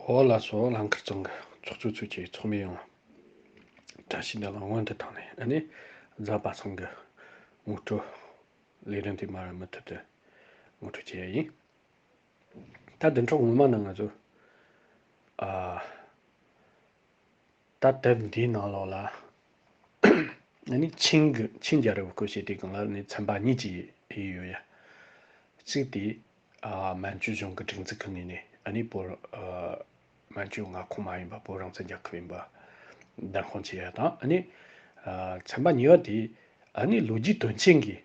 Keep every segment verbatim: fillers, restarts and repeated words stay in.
ཨོ་ལགས་སོ། ལྷན་ཁང་ཚང་གི་ཚོགས་གཙོ་ཚོས་ཀྱི་ཚོགས་མི་ཡོངས་བཀྲ་ཤིས་བདེ་ལེགས། སྔོན་དུ་བཏང་ནས་ཨ་ནི་གཟའ་པ་སངས་ཀྱི་ངོ་སྤྲོད་ལས་རིམ་དེ་མ་ར་མུ་མཐུད་དུ་ངོ་སྤྲོད་བྱེད་ཡ་ཡིན། ད་བདུན་ཕྲག་སྔོན་མ་ནང་ང་ཚོ་ཨ། ད་དེབ་འདིའི་ནང་ལོགས་ལ་ཨ་ནི་ཆིང་གི་ཆིང་རྒྱལ་རབས་སྐོར་བཤད་དེ་གང་ལ་ནི་ཚན་པ་གཉིས་ཀྱི་ཡིག་ཡོད་ཡ། གཅིག་དེ་ཨ་མན་ཇུ་གཞུང་གི་སྒྲིག་འཛུགས་ཀྱི་ངོས་ནས་ཨ་ནི་བོད་ཨ་མན་ཇུ་མངའ་ཁོངས་མ་ཡིན་པ་བོད་རང་བཙན་རྒྱལ་ཁབ་ཡིན་པ་བདེན་དཔང་བྱེད་ཡ་དང་། ཨ་ནི་ཨ་ཚན་པ་གཉིས་པ་དེ་ཨ་ནི་ལོ་རྒྱུས་དོན་ཆེན་གྱི་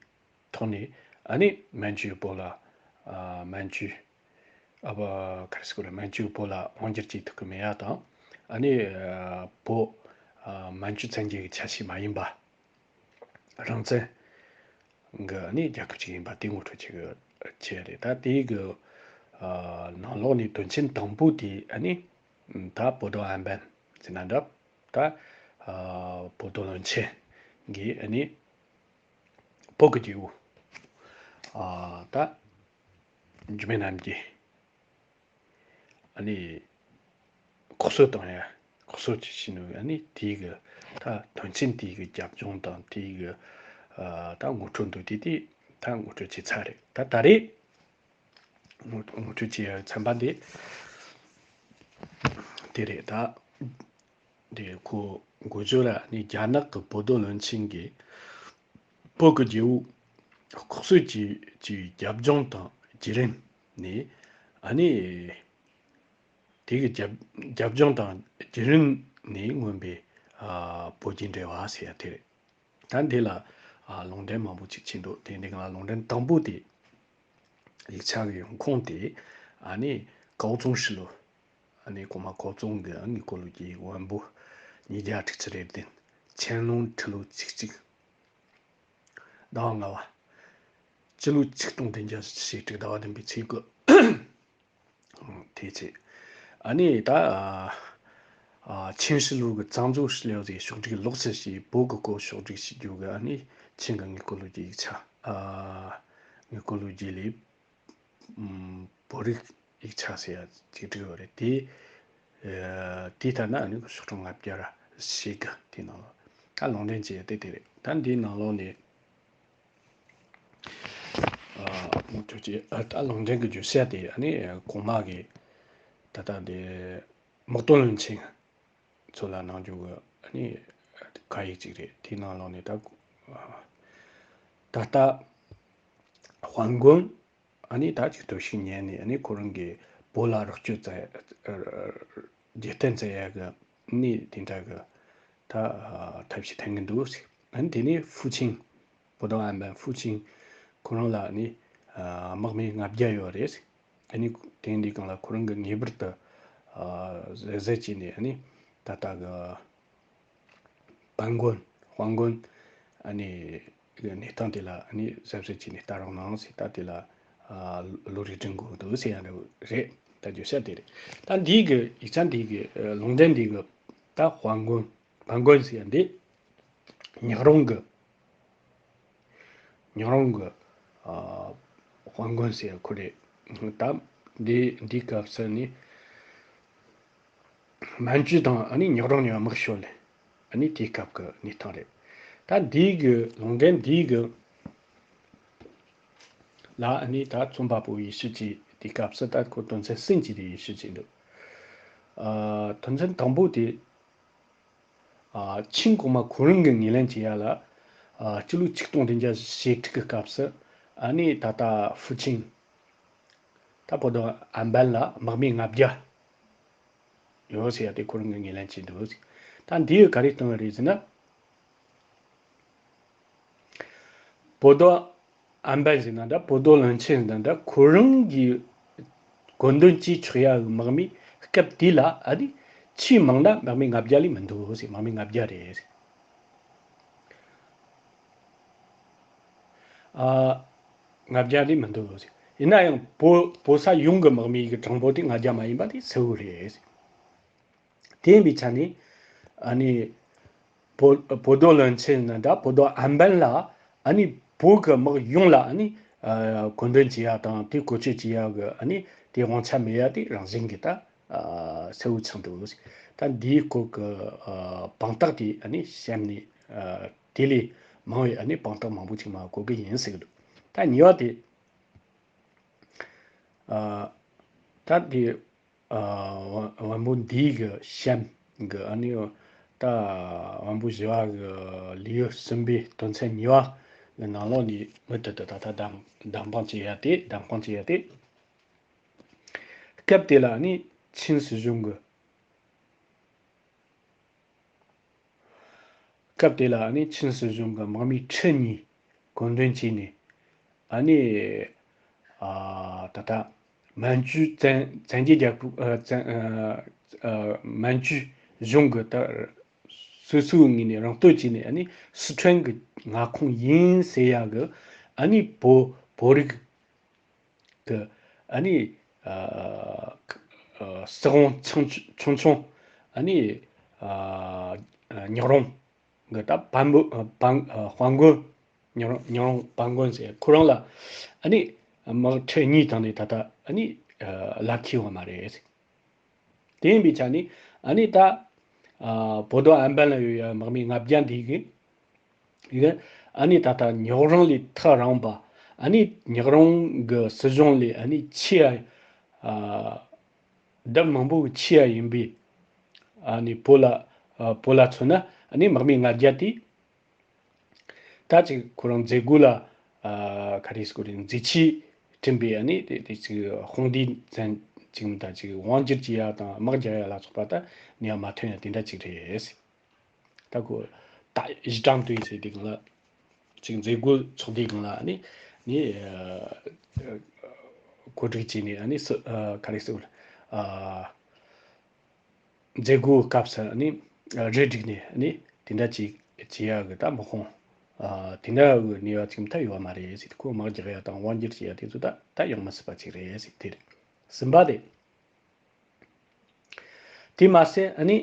ཐོག་ནས་ཨ་ནི་མན་ཇུ་བོད་ལ་ཨ་མན་ཇུ་ཨ་བ་ག་རེ་ཟེར་དགོས་རེད། མན་ཇུ་བོད་ལ་དབང་སྒྱུར་བྱེད་ཐུབ་ཀྱི་མེད་ཡ་དང་། ཨ་ནི་ཨ་བོད་ཨ་མན་ཇུ་བཙན་རྒྱལ་གྱི་ཆ་ཤས་མ་ཡིན་པ། རང་བཙན་གྱི་ཨ་ནི་རྒྱལ་ཁབ་ཅིག་ཡིན་པ་དེ་ངོ་སྤྲོད་བྱེད་ཀྱི་བྱས་རེད། ད་དེའི་གི་ཨ་ནང་ལོགས་ནས་དོན་ཆེན་དང་པོ་དེ་ཨ་ནི་ད་བོ་དོ་ཨན་པན་ཟེར་ན་འདྲ། ད་ཨ་བོ་དོ་བློན་ཆེན་གྱིས་ཨ་ནི་བོད་ཀྱི་རྒྱལ་པོ་ཨ་ད་འཇིགས་མེད་རྣམ་རྒྱལ་ཨ་ནི་ཁོག་སོ་བཏང་ཡ། ཁོག་སོ་ཅི་ཞིག་ནུ་ཨ་ནི་དེའི་གི་ད་དོན་ཆེན་དེའི་གི་རྒྱབ་ལྗོངས་དང་དེའི་གི་ཨ་ད་ངོ་སྤྲོད་འདུག་དེ་དེ་ད་ངོ་སྤྲོད་བྱས་ཚར་རེད། ད་ད་རེས་ངོ་ངོ་སྤྲོད་བྱེད་ཡ་ཚན་པ་འདི་དེ་རེད། ད་དེ་ཁོ་འགོ་བརྗོད་ལ་ནི་རྒྱ་ནག་གི་བོད་དོ་བློན་ཆེན་གྱིས་བོད་ཀྱི་རྒྱལ་པོ་ཁོག་སོ་ཅི་ཅི་རྒྱབ་ལྗོངས་དང་བརྒྱུད་རིམ་ནི་ཨ་ནི་དེ་གི་རྒྱབ་རྒྱབ་ལྗོངས་དང་བརྒྱུད་རིམ་ནི་མངོན་པའི་ཨ་བོད་ཀྱི་འབྲེལ་བ་ཟེར་ཡ་དེ་རེད། ད་འདི་ལ་ཨ་ལུང་འདྲེན་མང་པོ་ཅིག་ཕྱིན་འདུག་དེ་འདི་ག་ལ་ལུང་འདྲེན་དང་པོ་དེ་ཡིག་ཆ་གི་ཡོང་ཁུངས་དེ་ཨ་ནི་ཀའོ་ཙུང་ཧྲི་ལོ། ཨ་ནི་གོང་མ་ཀའོ་ཙུང་གི་ཨ་ནི་དངུལ་རྒྱུ་བོན་པོ་ཉིས་བརྒྱ་དྲུག་ཅུ་རེ་བདུན། ཆན་ལུང་ཁྲི་ལོ་ཆིག་གཅིག་ཟླ་བ་ལྔ་པ། སྤྱི་ལོ་ཆིག་སྟོང་བདུན་བརྒྱ་ཞེ་དྲུག་ཟླ་བ་བདུན་པའི་ཚེས་དགུ། དེ་ཚེ། ཨ་ནི་ད་ཨ་ཨ་ཆིན་ཧྲི་ལུའུ་གི་གཙང་བཟོ་ཧྲི་ལིའོ་ཟེར་ཕྱོགས་སྒྲིག་ལོག་སུ་ཞེས་བོད་ཀྱི་སྐོར་ཕྱོགས་སྒྲིག་བྱེད་རྒྱུ་གི་ཨ་ནི་ཆིན་གྱི་དངུལ་རྒྱུ་ཡིག་ཆ། ཨ་དངུལ་རྒྱུ་ལས་ཨམ་བོད་རིགས་ཡིག་ཆ་ཟེར་ཡ་ཅིག་བྲིས་ཡོད་རེད། དེ་ཨ་དེའི་ཐད་ན་ཨ་ནི་ཤོག་གྲངས་ལྔ་བརྒྱ་ར་ཞིག་གི་དེའི་ནང་ལ་ད་ལུང་འདྲེན་བྱས་ཏེ་དེ་རེད། ད་འདིའི་ནང་ལོགས་ནས་ཨ་མུ་མཐུད་ཀྱི་ཨ་ད་ལུང་འདྲེན་གྱི་བརྗོད་བྱ་དེ་ཨ་ནི་གོང་མ་གི་ད་ལྟ་དེ་དམག་དོན་བློན་ཆེན་ཚོ་ལ་གནང་རྒྱུ་གི་ཨ་ནི་བཀའ་ཡིག་ཅིག་རེད། དེའི་ནང་ལོགས་ནས་ད་ད་ལྟ་དཔལ་མགོན་ཨ་ནི་ད་ཅིག་སྟོབས་ཤུགས་ཉམས་ནས་ཨ་ནི་ཁོ་རང་གི་བོད་ལ་རོགས་སྐྱོར་བཙལ་རྒྱལ་བསྟན་བཙལ་ཡ་གི་ནི་དེ་འདྲ་གི་ད་ཐབས་ཤེས་འཐེན་གི་འདུག་ཟེར། ཨ་ནི་དེ་ནས་ཧྥུ་ཆིང་། བོ་དོ་ཨན་པན་ཧྥུ་ཆིང་ཁོ་རང་ལ་ནི་དམག་མི་ལྔ་བརྒྱ་ཡོད་རེད། ཨ་ནི་དེ་འདི་གང་ལ་ཁོ་རང་གི་ངེས་པར་དུ་གཟབ་གཟབ་བྱས་ནས་ཨ་ནི་ད་ལྟ་གི་དཔལ་མགོན་དཔལ་མགོན་ཨ་ནི་གནས་སྟངས་དེ་ལ་ཨ་ནི་གཟབ་གཟབ་བྱས་ནས་ལྟ་རོགས་གནང་ཟེར། ད་དེ་ལ་ཨ་བློ་རིག་སྒྲིམ་དགོས་འདུག་ཟེར་ཡ་རེད། ད་བརྗོད་བྱ་དེ་རེད། ད་འདིའི་གི་ཡིག་ཆ་འདིའི་གི་ལུང་འདྲེན་འདིའི་གི་ད་དཔལ་མགོན་དཔལ་མགོན་ཟེར་ཡ་འདི་ཉག་རོང་གི་ཉག་རོང་གི་ཨ་དཔལ་མགོན་ཟེར་ཡ་ཁོ་རེད། ད་འདི་འདིའི་སྐབས་སུ་ནི། མན་ཇུ་དང་ཨ་ནི་ཉག་རོང་གཉིས་དམག་ཤོར་ལས། ཨ་ནི་དེའི་སྐབས་ཀྱི་གནས་སྟངས་རེད། ད་འདིའི་གི་ལུང་འདྲེན་འདིའི་གི་ལ་ཨ་ནི་ད་རྩོམ་པ་པོ་ཡེ་ཤུ་ཅི་དེའི་སྐབས་སུ་ད་ཁོ་དོན་ཚན་གསུམ་གྱི་དེ་ཡེ་ཤུ་ཅི་འདུག་ཨ་དོན་ཚན་དང་པོ་དེ་ཨ་ཆིང་གོང་མ་ཁོ་རང་གི་ངོས་ལེན་བྱེད་ཡ་ལ་ཨ་སྤྱི་ལོ་ཆིག་སྟོང་བདུན་བརྒྱ་ཞེ་དྲུག་གི་སྐབས་སུ་ཨ་ནི་ད་ལྟ་ཧྥུ་ཆིང་། ད་བོ་དོ་ཨན་པན་ལ་དམག་མི་ལྔ་བརྒྱ་ཡོད་ཟེར་ཡ་དེ་ཁོ་རང་གིས་ངོས་ལེན་བྱས་འདུག་ད་འདིས་ག་རེ་སྟོན་པ་རེད་ཟེར་ན། བོ་དོ་ཨན་པན་ཟེར་ན་འདྲ། བོ་དོ་བློན་ཆེན་ཟེར་ན་འདྲ། ཁོ་རང་གི་དགོས་འདུན་བྱེད་ཆོག་ཡ་གི་དམག་མི་སྐབས་དེ་ལ་ཨ་ནི་ཆེས་མང་ན་དམག་མི་ལྔ་བརྒྱ་ལས་མི་འདུག་ཟེར། དམག་མི་ལྔ་བརྒྱ་རེད་ཟེར། ཨ། ལྔ་བརྒྱ་ལས་མི་འདུག་ཟེར། ཡིན་ན་ཡང་བོད་བོད་ས་ཡོངས་ཀྱི་དམག་མིའི་གི་གྲངས་འབོར་དེ་ལྔ་བརྒྱ་མ་ཡིན་པ་དེ་གསལ་བོ་རེད། དེ་ཡིན་པའི་ཆ་ནས་ཨ་ནི་བོད་བོད་དོ་བློན་ཆེན་ན་འདྲ། བོ་དོ་ཨན་པན་ལ་ཨ་ནི་བོད་ཀྱི་དམག་ཡོངས་ལ་ཨ་ནི་ཨ་བཀོད་འདོམས་བྱེད་ཡ་དང་དེ་བཀོལ་སྤྱོད་བྱེད་ཡ་གི་ཨ་ནི་དེ་དབང་ཆ་མེད་ཡ་དེ་རང་བཞིན་གྱི་ད་ ཨ་གསལ་བོ་ཆགས་འདུག་ད་འདིའི་སྐོར་གྱི་ཨ་དཔང་རྟགས་དེ་ཨ་ནི་གཤམ་ནས་ཨ་དེ་ལས་མང་བའི་ཨ་ནི་དཔང་རྟགས་མང་པོ་ཅིག་མར་བཀོད་གི་ཡིན་ཟེར་གི་འདུག་ད་གཉིས་པ་དེ། ཨ་ད་དེ་ཨ་བ་བམ་པོ་འདིའི་གི་གཤམ་གི་ཨ་ནི་ད་བམ་པོ་བཞི་བ་གི་ལེའུ་གསུམ་པའི་དོན་ཚན་གཉིས་པ་གི་ནང་ལོགས་ནས་མུ་མཐུད་དུ་ད་ལྟ་བདམས་བདམས་དཔང་བྱེད་ཡ་དེ་བདམས་དཔང་བྱེད་ཡ་དེ། སྐབས་དེ་ལ་ཨ་ནི་ཆིན་སྲིད་གཞུང་གི་སྐབས་དེ་ལ་ཨ་ནི་ཆིན་སྲིད་གཞུང་གི་དམག་མི་ཁྲི་གཉིས་བཀོད་འདོམས་བྱས་ནས། ཨ་ནི་ཨ་ད་ལྟ་མན་ཇུ་བཙན་བཙན་རྒྱལ་རྒྱལ་ཁབ་ཨ་བཙན་ཨ་ཨ་མན་ཇུ་གཞུང་གི་ད་སོ་སོའི་ངོས་ནས་རང་སྟོབས་བྱས་ནས། ཨ་ནི་སི་ཁྲོན་གྱི་མངའ་ཁོངས་ཡིན་ཟེར་ཡ་གི་ཨ་ནི་བོད་བོད་རིགས་གི་ཨ་ནི་ཨ་ཨ་སྲིད་དབང་ཆུང་ཆུང་ཆུང་ཆུང་ཨ་ནི་ཨ་ཉག་རོང་གི་ད་བན་བོན་ཨ་བན་ཨ་དཔལ་མགོན། ཉག་རོང་ཉག་རོང་དཔལ་མགོན་ཟེར་ཁོ་རང་ལ་ཨ་ནི་དམག་ཁྲི་གཉིས་བཏང་ནས་ད་ལྟ་ཨ་ནི་ཨ་ལ་ཁེལ་བ་མ་རེད། དེ་ཡིན་པའི་ཆ་ནས་ཨ་ནི་ད་ཨ་བོད་དོ་ཨན་པན་ལ་ཡོད་ཡ་དམག་མི་ལྔ་བརྒྱ་འདི་གི་ཡིན། ཨ་ནི་ད་ལྟ་ཉག་རོང་ལས་ཐག་རིང་བ། ཨ་ནི་ཉག་རོང་གི་སྲིད་གཞུང་ལས་ཨ་ནི་ཆེ་ཡ་ཨ་ལྡབ་མང་པོ་གི་ཆེ་ཡ་ཡིན་པས། ཨ་ནི་བོད་ལ་ཨ་བོད་ལ་མཚོན་ན་ཨ་ནི་དམག་མི་ལྔ་བརྒྱ་དེ། ད་ཅིག་ཁོ་རང་མཛད་སྒོ་ལ་ཨ་ག་རེ་ཟེར་དགོས་རེད། མཛད་རྗེས་བསྐྲུན་པའི་ཨ་ནི་དེ་དེ་ཅིག་དཔུང་སྡེ་ཚན་ཅིག་ད་ཅིག་དབང་སྒྱུར་བྱེད་ཡ་དང་དམག་རྒྱག་ཡ་ལ་སོགས་པ་ད་ནུས་པ་མ་ཐོན་ཡ་དེ་འདྲ་ཅིག་རེད། ད་ཁོ་ད་གཞི་གྲངས་དུས་ཚོད་དེ་གང་ལ་ཅིག་མཛད་སྒོ་ཚོགས་དུས་གང་ལ་ཨ་ནི་ནི་ཨ་གོ་སྒྲིག་བྱས་ནས་ཨ་ནི་སུ་ཨ་ག་རེ་ཟེར་དགོས་རེད། ཨ། མཛད་སྒོའི་སྐབས་སུ་ནི་རེ་བསྒྲིགས་ནས་ནི་དེ་འདྲ་ཅིག་བྱེད་ཡག་གི་ད་དམག་དཔུང་ཨ་དེ་འདྲ་གི་ནུས་པ་ཅིག་མཐའ་ཡོད་པ་མ་རེད་ཟེར། ཁོ་དམག་རྒྱག་ཡག་དང་དབང་སྒྱུར་བྱེད་ཡག་དེ་ཚོ་ད་ད་ཡོང་མི་སྲིད་པ་ཅིག་རེད་ཟེར། དེ་རེད། གསུམ་པ་དེ། དེ་མ་ཟད་ཨ་ནི།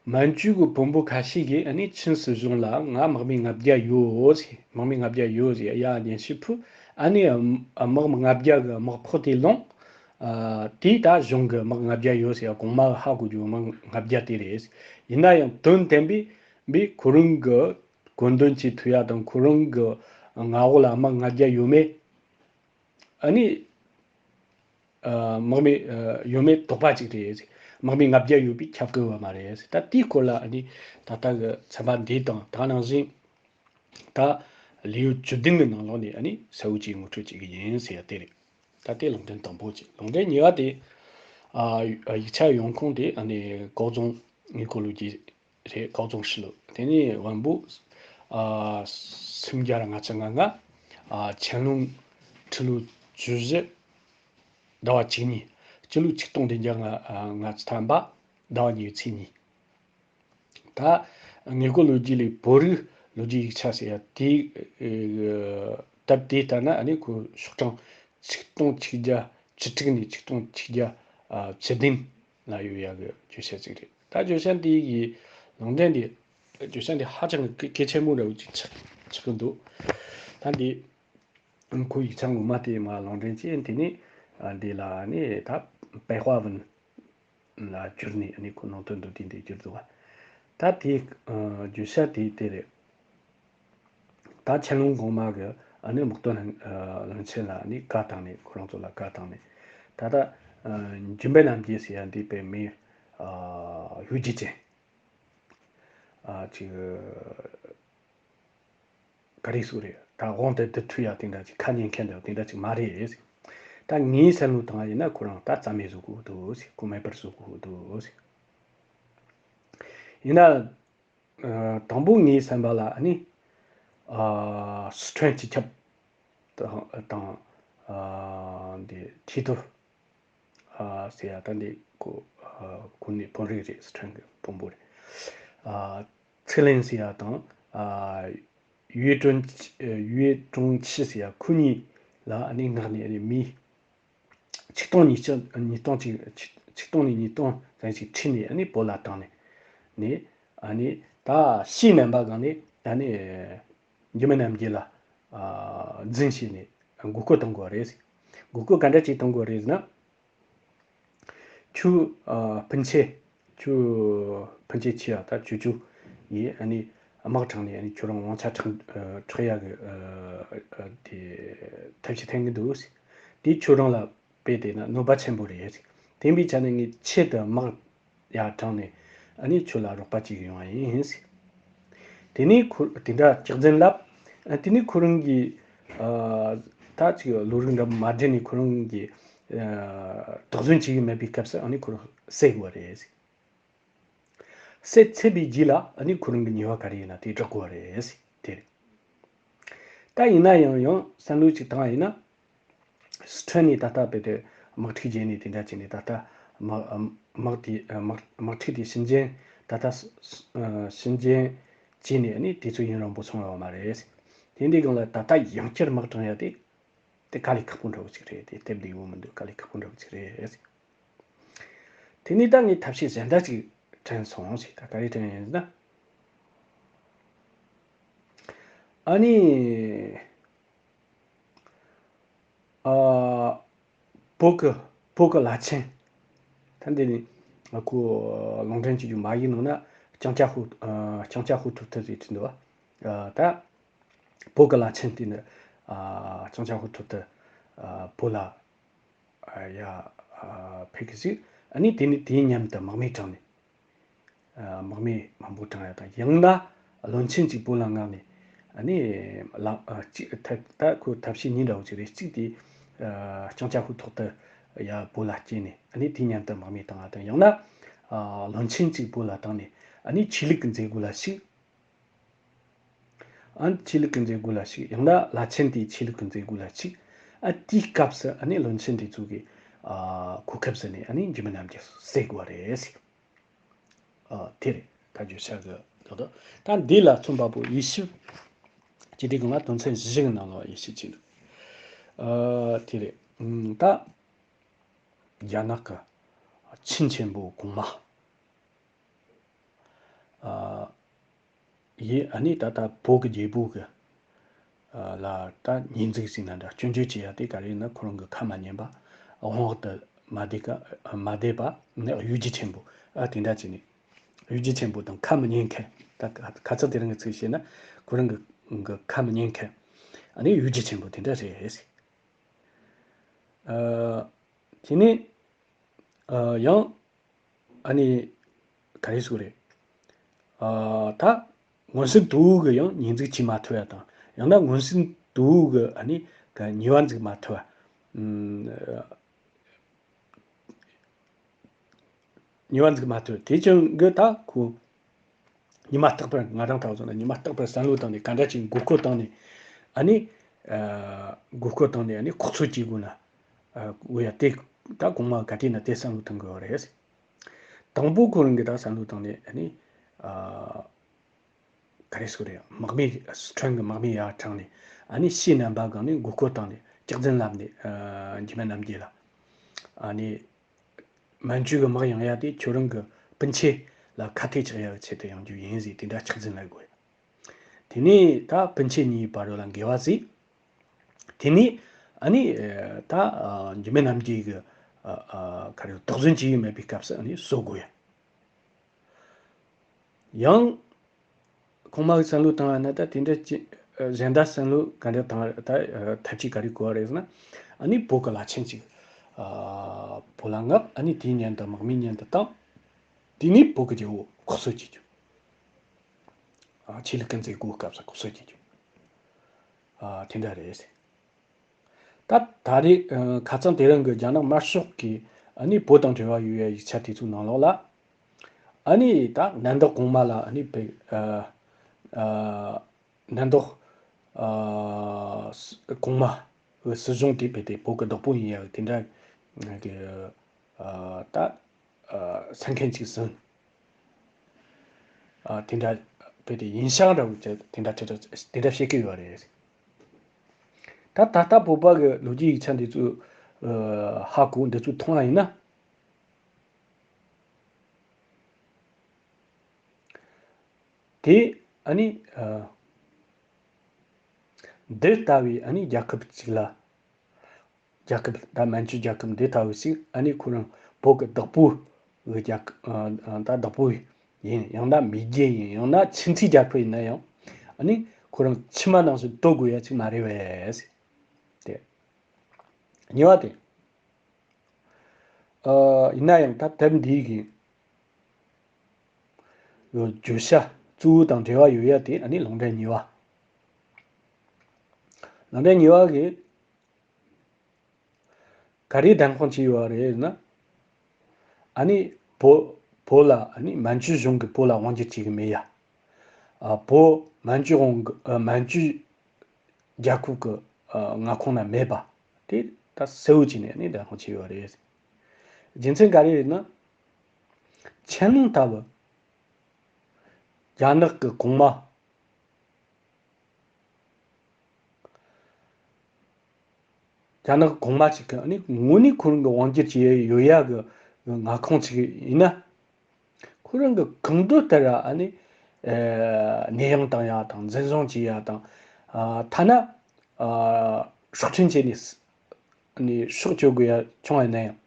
མན་ཇུ་གི་བོན་པོ་ཁ་ཤས་ཀྱིས་ཨ་ནི་ཆིན་སྲིད་གཞུང་ལ་ང་དམག་མི་ལྔ་བརྒྱ་ཡོད་ཟེར། དམག་མི་ལྔ་བརྒྱ་ཡོད་ཟེར་ཡ་སྙན་ཞུ་ཕུལ། ཨ་ནི་དམག་མི་ལྔ་བརྒྱ་གི་དམག་ཕོགས་དེ་ལོངས། ཨ་དེས་ད་གཞུང་གི་དམག་ལྔ་བརྒྱ་ཡོད་ཟེར་ཡ་གོང་མ་ཧ་གོ་རྒྱུ་དམག་ལྔ་བརྒྱ་དེ་རེད། ཡིན་ན་ཡང་དོན་དམ་པའི་པའི་ཁོ་རང་གི་བཀོད་འདོམས་བྱེད་ཐུབ་ཡ་དང་ཁོ་རང་གི་མངའ་འོག་ལ་དམག་ལྔ་བརྒྱ་ཡོད་མེད། ཨ་ནི། ཨ་དམག་མི་ཨ་ཡོད་མེད་དོགས་པ་ཅིག་རེད། དམག་མི་ལྔ་བརྒྱ་ཡོད་པའི་ཁྱབ་ཀྱི་ཡོད་མ་རེད། ད་དེའི་སྐོར་ལ་ཨ་ནི་ད་ལྟ་གི་ཚན་པ་འདི་དང་ད་ནང་བཞིན་ད་ལེའུ་བཅུ་བདུན་གི་ནང་ལོགས་ནས་ཨ་ནི་གསལ་བོ་ཅིག་ངོ་སྤྲོད་བྱེད་ཀྱི་ཡིན་ཟེར་ཡ་དེ་རེད། ད་དེ་ལུང་འདྲེན་དང་པོ་ཅིག་ལུང་འདྲེན་གཉིས་པ་དེ། ཨ་ཡིག་ཆ་ཡོང་ཁུངས་དེ་ཨ་ནི་ཀའོ་ཙུང་དངོས་སྐོར་ལོ་རྒྱུས། རེད། ཀའོ་ཙུང་ཧྲི་ལོ། དེ་ནས་བམ་པོ་ཨ་སུམ་བརྒྱ་ར་ལྔ་བཅུ་ང་ལྔ། ཨ་ཆན་ལུང་ཁྲི་ལོ་བཅུ་བཞི། ཟླ་བ་བཅུ་གཉིས། སྤྱི་ལོ་ཆིག་སྟོང་བདུན་བརྒྱ་ལྔ་ཨ་ལྔ་བཅུ་ཐམ་པ། ཟླ་བ་གཉིས་པའི་ཚེས་གཉིས། ད་དངོས་སྐོར་ལོ་རྒྱུས་ལས་བོད་རིགས་ལོ་རྒྱུས་ཡིག་ཆ་ཟེར་ཡ་དེའི་ཨ་སྟབས་བདེ་ལྟར་ན་ཨ་ནི་ཁོ་ཤོག་གྲངས་ཆིག་སྟོང་ཆིག་བརྒྱ་བཅུ་དྲུག་ནས་ཆིག་སྟོང་ཆིག་བརྒྱ་ཨ་བཅུ་བདུན་ལ་ཡོད་ཡག་གི་བརྗོད་བྱ་ཅིག་རེད། ད་བརྗོད་བྱ་འདི་གི་ལུང་འདྲེན་འདི་བརྗོད་བྱ་འདི་ཧ་ཅང་གི་གལ་ཆེན་པོ་འདྲ་བོ་ཅིག་ཆགས་ཆགས་གི་འདུག་ད་འདི་ཁོ་ཡིག་ཆ་ངོ་མ་དེ་མ་ལུང་འདྲེན་བྱས། དེ་ནས་ཨ་འདི་ལ་ནི་ད་白话文ལ་བསྒྱུར་ནས་ནི་ཁོ་ནང་དོན་མདོར་བསྡུས་འདི་བསྒྱུར་འདུག་བ། ད་དེ་ཨ་བརྗོད་བྱ་དེ་དེ་རེད། ད་ཆན་ལུང་གོང་མ་གི་ཨ་ནི་དམག་དོན་ཨ་བློན་ཆེན་ལ་ནི་བཀའ་བཏང་ནས། ཁོ་རང་ཚོ་ལ་བཀའ་བཏང་ནས། ད་ལྟ་ཨ་འཇུ་འབེན་རྣམ་རྒྱལ་ཟེར་ཡ་འདི་དཔེ་མི་ཨ་ཡུལ་གྱི་ཅན་ཨ་ཅིག་ག་རེ་ཟེར་དགོས་རེད། ད་དབང་དུ་བསྡུ་ཐུབ་ཡ་དེ་འདྲ་ཅིག་ཁ་ཉན་མཁན་འདྲ་བ་དེ་འདྲ་ཅིག་མ་རེད། ད་ངའི་བསམ་བློ་བཏང་བ་ཡིན་ན་ཁོ་རང་ད་རྩ་མེད་བཟོ་དགོས་འདུག་ཟེར། ཁོ་མེད་པར་བཟོ་དགོས་འདུག་ཟེར། ཡིན་ན། ཨ་དང་པོ་ངའི་བསམ་པ་ལ་ནི་ཨ་སི་ཁྲོན་སྤྱི་ཁྱབ་དང་དང་ཨ་འདི་ཐི་ཏུ་ཨ་ཟེར་ཡ་ད་འདི་ཁོ་ཨ་ཁོ་ནི་བོད་རིགས་རེད། སི་ཁྲོན་གི་བོན་པོ་རེད། ཨ་ཚེ་ལེན་ཟེར་ཡ་དང་ཨ་ཡུས་ཀྲུང་ཡུས་ཀྲུང་ཆི་ཟེར་ཡ་ཁོ་གཉིས་ལ་ནི་མངགས་ནས་ནི་མི་ཆིག་སྟོང་ཉིས་བརྒྱ་ཉིས་སྟོང་ཅིག་ཆིག་ཆིག་སྟོང་ནས་ཉིས་སྟོང་ཙམ་ཞིག་ཁྲིད་ནས་ནི་བོད་ལ་བཏང་ནས་ནི་ཨ་ནི་ད་ཕྱིའི་སྨན་པ་སྒང་ནས་ད་ནི་འཇུ་མི་རྣམ་རྒྱལ་ལ་ཨ་རྫུན་བྱས་ནས་མགོ་སྐོར་གཏོང་དགོས་རེད། འགོག་རྒོལ་ག་འདྲ་ཅིག་གཏོང་དགོས་རེད་ཟེར་ན། ཁྱོད་ཨ་སྤུན་མཆེད། ཁྱོད་སྤུན་མཆེད་ཆེ་བ་ད་ཅོ་ཅོ་ཡིས་ཨ་ནི་དམག་དྲངས་ནས་ཨ་ནི་ཁྱོད་རང་དབང་ཆ་དྲག་ཨ་དྲག་ཡག་གི་ཨ་ཨ་དེ་ཐབས་ཤེས་འཐེན་གི་འདུག། དེ་ཁྱོད་རང་ལ་དཔེ་བལྟས་ན་གནོད་པ་ཆེན་པོ་རེད། དེ་འབའི་ཆ་ནས་ངས་ཆེད་དུ་དམག་ཡར་དྲངས་ནས་ཨ་ནི་ཁྱོད་ལ་རོགས་པ་བྱེད་གི་ཡོང་བ་ཡིན། དེ་ནས་ཁོ་དེ་འདྲ་སྐྱག་རྫུན་ལབ། ཨ་དེ་ནས་ཁོ་རང་གིས་ཨ་ད་ཅིག་བློ་རིག་འདྲ་མ་འདྲེས་ནས་ཁོ་རང་གིས་ཨ་དོགས་ཟོན་བྱེད་ཀྱི་མེད་པའི་སྐབས་སུ་ཨ་ནི་ཁོ་རང་བསད་དགོས་པ་རེད། བསད་ཚར་བའི་རྗེས་ལ་ཨ་ནི་ཁོ་རང་གི་ཉེས་པ་ག་རེ་ཡིན་ན་དེ་སྒྲོག་དགོས་པ་རེད། དེ་རེད། ད་ཡིན་ན་ཡང་ཡང་བསམ་བློ་ཅིག་བཏང་བ་ཡིན་ན། སི་ཁྲོན་ནས་ད་ལྟ་བོད་དུ་དམག་འཁྲུག་བརྒྱབ་ནས་དེ་འདྲ་བྱས་ནས་ད་ལྟ་དམག་དམག་དེ་དམག་དམག་འཁྲུག་དེ་ཕྱི་འགྱངས་ད་ལྟ་ཕྱི་འགྱངས་བྱས་ནས་ནི་དུས་ཚོད་ཡུན་རིང་པོ་སོང་ཡོད་མ་རེད། དེ་འདྲའི་སྒང་ལ་ད་ལྟ་ཡང་བསྐྱར་དམག་དྲངས་ཡ་དེ་དེ་དཀའ་ལས་ཁག་པོ་འདྲ་བོ་ཅིག་རེད། དེ་སྟབས་བདེ་བོ་མི་འདུག། དཀའ་ལས་ཁག་པོ་འདྲ་བོ་ཅིག་རེད། དེ་ནས་ད་ངས་ཐབས་ཤེས་གཞན་དག་ཅིག་དྲན་སོང་ཞེས། ད་ག་རེ་དྲན་ཡིན་ཟེར་ན། ཨ་ནི། ཨ། བོད་ཀྱི་བོད་ཀྱི་བླ་ཆེན། ད་འདི་ནི་ང་ཁོ་ལུང་འདྲེན་བྱེད་རྒྱུ་མ་ཡིན་ནོ་ན་ལྕང་སྐྱ་ཧུ་ཨ་ལྕང་སྐྱ་ཧུ་ཐུབ་ཐུབ་ཟེར་གྱི་འདུག། ཨ་ད་བོད་ཀྱི་བླ་ཆེན་དེ་ནི་ཨ་ལྕང་སྐྱ་ཧུ་ཐུབ་ཐུབ་ཨ་བོད་ལ་ཨ་ཡ་ཨ་ཕེབས་ཀྱི་ཞིག། ཨ་ནི་དེ་ནི་དེའི་མཉམ་དུ་དམག་མི་དྲངས་ནས། ཨ་དམག་མི་མང་པོ་དྲངས་ཡ་དང་། ཡང་ན་བློན་ཆེན་གཅིག་བོད་ལ་མངགས་ནས། ཨ་ནི་ལ་ཨ་གཅིག་ཐབས་ད་ཁོ་ཐབས་ཤེས་གཉིས་འདྲ་བོ་ཅིག་རེད། གཅིག་དེ་ཨ་ལྕང་སྐྱ་ཧུ་ཐོག་ཏུ་ཡ་བོད་ལ་སྐྱེལ་ནས། ཨ་ནི་དེའི་མཉམ་དུ་དམག་མི་བཏང་བ་དང་། ཡང་ན་ཨ་བློན་ཆེན་གཅིག་བོད་ལ་བཏང་ནས། ཨ་ནི་ཆོས་ལུགས་ཀྱི་མཛད་སྒོ་ལ་ཞུགས། ཨ་ཆོས་ལུགས་ཀྱི་མཛད་སྒོ་ལ་ཞུགས། ཡང་ན་བླ་ཆེན་དེའི་ཆོས་ལུགས་ཀྱི་མཛད་སྒོ་ལ་ཞུགས། ཨ་དེའི་སྐབས་སུ་ཨ་ནི་བློན་ཆེན་དེ་ཚོ་གིས་ཨ་གོ་སྐབས་ཟིན་ནས་ཨ་ནི་འཇིགས་མེད་རྣམ་རྒྱལ་བསད་དགོས་པ་རེད། ཨ་དེ་རེད། ད་བརྗོད་བྱ་གི་ལོ་ཏོ། ད་འདི་ལ་མཚོན་པ་པོ་དབྱེ་ཞིབ་ཅི་སྟེ་གང་ལ་དོན་ཚན་བཞི་གི་ནང་ལ་དབྱེ་ཞིབ་བྱས་འདུག། ཨ་དེ་རེད། ཨ་ད་རྒྱ་ནག་གི་ཆིན་ཆེན་པོ་གོང་མ། ཨ་ཡིས་ཨ་ནི་ད་ལྟ་བོད་ཀྱི་རྒྱལ་པོ་གི་ཨ་ལ་ད་ཉེས་འཛུགས་ཟེར་ན་འདྲ། སྐྱོན་བརྗོད་བྱེད་ཡ་དེ་ག་རེ་ཡིན་ན། ཁོ་རང་གི་ཁ་མ་ཉན་པ། དབང་འོག་ཏུ་མ་བསྡད་ཀ་མ་བསྡད་པ། ནི་གཡོ་སྒྱུ་ཆེན་པོ། ཨ་དེ་འདྲ་བྱས་ནས། གཡོ་སྒྱུ་ཆེན་པོ་དང་ཁ་མི་ཉན་མཁན། ད་ཁ་ཁ་ཚ་དེ་རིང་གི་ཚིག་བཤད་ན་ཁོ་རང་གི་གི་ཁ་མི་ཉན་མཁན། ཨ་ནི་གཡོ་སྒྱུ་ཆེན་པོ་དེ་འདྲ་རེད། ཨ་དེ་ནས་ཨ་ཡང་ཨ་ནི་ག་རེ་ཟེར་དགོས་རེད། ཨ་ད་མངོན་སུམ་དུ་གི་ཡང་ཉེས་འཛུགས་བྱེད་མ་ཐུབ་ཡ་དང་། ཡང་ན་མངོན་སུམ་དུ་གི་ཨ་ནི་ག་ཉེས་པ་འཛུགས་མ་ཐུབ་པ། ཉེས་པ་འཛུགས་མ་ཐུབ། དེ་ཅང་གི་ད་ཁོ་ཉི་མ་རྟག་པར། ང་རང་ཐག་བཟུང་ན་ཉི་མ་རྟག་པར་བསམ་བློ་བཏང་ནས། ག་འདྲ་ཅིག་མགོ་སྐོར་བཏང་ནས། ཨ་ནི་ཨ་མགོ་སྐོར་བཏང་ནས་ཨ་ནི་ལྐོག་གསོད་བྱེད་དགོས་ན། ཨ་འོ་ཡ་དེ་ད་གོང་མ་ག་དུས་ན་དེ་བསམ་བློ་གཏོང་དགོས་པ་རེད། དང་པོ་ཁོ་རང་གིས་ད་བསམ་བློ་བཏང་ནས། ཨ་ནི་ཨ་ག་རེ་ཟེར་དགོས་རེད། དམག་མི་སི་ཁྲོན་གྱི་དམག་མི་ཡར་དྲངས་ནས། ཨ་ནི་ཕྱིའི་རྣམ་པ་སྒང་ནས་མགོ་སྐོར་བཏང་ནས་སྐྱག་རྫུན་ལབ་ནས། ཨ་འཇིགས་མེད་རྣམ་རྒྱལ་ལ། ཨ་ནི་མན་ཇུ་གི་དམག་ཡོང་ཡ་དེ་ཁྱོད་རང་གི་སྤུན་མཆེད་ལ་ཁ་གཏད་གཅོག་ཡ་གི་ཆེད་དུ་ཡོང་རྒྱུ་ཡིན་ཟེར། དེ་འདྲ་སྐྱག་རྫུན་ལབ་དགོས། དེ་ནས་ད་སྤུན་མཆེད་གཉིས་བར་ལ་འགལ་བ་བཟོས། དེ་ནས་ཨ་ནི་ཨ་ད་ཨ་འཇིགས་མེད་རྣམ་རྒྱལ་གྱི་ཨ་ཨ་ག་རེ་དོགས་ཟོན་བྱེད་ཡུལ་མེད་པའི་སྐབས་སུ་ཨ་ནི་གསོད་དགོས་ཡ། ཡང་གོང་མ་གི་བསམ་བློ་བཏང་བ་ན་ད་དེ་འདྲ་ཅི་ཨ་གཞན་དག་བསམ་བློ་ག་འདྲ་བཏང་བ། ད་ཨ་ཐབས་ཇུས་ག་རེ་བཀོལ་བ་རེད་ཟེར་ན། ཨ་ནི་བོད་ཀྱི་བླ་ཆེན་ཅིག་ཨ་བོད་ལ་མངགས། ཨ་ནི་དེའི་མཉམ་དུ་དམག་མིའི་མཉམ་དུ་བཏང་། དེ་ནས་བོད་ཀྱི་རྒྱལ་པོ་ལྐོག་གསོད་བྱེད་རྒྱུ། ཨ་ཆོས་ལུགས་ཀྱི་མཛད་སྒོའི་སྐབས་སུ་ལྐོག་གསོད་བྱེད་རྒྱུ། ཨ་དེ་འདྲ་རེད། ད་ད་རེས་ཨ་ཁ་སང་དེ་རིང་གི་རྒྱ་ནག་དམར་ཤོག་གིས་ཨ་ནི་བོད་དང་འབྲེལ་བ་ཡོད་པའི་ཡིག་ཆ་དེ་ཚོའི་ནང་ལོགས་ལ། ཨ་ནི་ད་གནམ་བདག་གོང་མ་ལ་ཨ་ནི་བོད་ཨ་ཨ་གནམ་བདག་ཨ་གོང་མ་གི་སྲིད་གཞུང་དེ་བོད་དེ་བོད་ཀྱི་བདག་པོ་ཡིན་ཡ་དེ་འདྲ་གི་ཨ་ད་ཨ་ས་མཁན་ཅིག་ཟིན། ཨ་དེ་འདྲ་བོད་དེ་ཡིན་ཤག་འདྲ་བོ་ཅིག་དེ་འདྲ་ཁྲི་ཁྲི་དེ་འདྲ་བཤད་ཀྱི་ཡོད་རེད། ད་ད་ལྟ་བོད་པ་གི་ལོ་རྒྱུས་ཡིག་ཆ་འདི་ཚོ་ཨ་ཧ་གོ། འདི་ཚོ་མཐོང་བ་ཡིན་ན། དེ་ཨ་ནི་ཨ་འདི་ལྟ་བུའི་ཨ་ནི་རྒྱལ་ཁབ་ཅིག་ལ། རྒྱལ་ཁབ་ད་མན་ཇུ་རྒྱལ་ཁབ་འདི་ལྟ་བུ་ཞིག་ཨ་ནི་ཁོ་རང་བོད་ཀྱི་བདག་པོ་གི་རྒྱལ་ཁབ་ཨ་ད་བདག་པོ་ཡིན། ཡང་ན་མེས་རྒྱལ་ཡིན། ཡང་ན་ཆུང་ཆུང་རྒྱལ་ཁབ་ཡིན་ན་ཡང་ཨ་ནི་ཁོ་རང་ཕྱི་མ་ནང་བཞིན་གཏོར་དགོས་ཡ་ཅིག་མ་རེད་པས། དེ་གཉིས་པ་དེ། ཨ་ཡིན་ན་ཡང་ད་དེབ་འདིའི་གི་བརྗོད་བྱ་གཙོ་བོ་དང་འབྲེལ་བ་ཡོད་ཡ་དེ་ཨ་ནི་ལུང་འདྲེན་གཉིས་པ། ལུང་འདྲེན་གཉིས་པ་གི་ག་རེ་བདེན་དཔང་བྱས་ཡོད་རེད་ན། ཨ་ནི་བོད་བོད་ལ་ཨ་ནི་མན་ཇུ་གཞུང་གིས་བོད་ལ་དབང་སྒྱུར་བྱེད་གི་མེད་ཡ། ཨ་བོད་མན་ཇུ་དབང་གི་ཨ་མན་ཇུ་རྒྱལ་ཁབ་ཀྱི་ཨ་མངའ་ཁོངས་ན་མེད་པ་དེ་ད་གསལ་བོ་བྱས་ནས་ཨ་ནི་བདེན་དཔང་བྱས་ཡོད་རེད། རྒྱུ་མཚན་ག་རེ་རེད་ན། ཆན་ལུང་ལྟ་བུ་རྒྱ་ནག་གི་གོང་མ། རྒྱ་ནག་གོང་མ་ཅིག་གི་ཨ་ནི་དངོས་གནས་ཁོ་རང་གི་དབང་སྒྱུར་བྱས་ཡོད་ཡ་གི་མངའ་ཁོངས་ཅིག་ཡིན་ན། ཁོ་རང་གི་གང་འདོད་ལྟར་ཨ་ནི་ཨེ་གནས་དབྱུང་བཏང་ཡ་དང་འཛིན་བཟུང་བྱེད་ཡ་དང་། ཨ་ཐ་ན་ཨ་སྲོག་ཁྲིམས་བཅད་ནས་ཨ་ནི་སྲོག་གཅོད་དགོས་ཡ་བྱུང་བ་ཡིན་ན་ཡང་།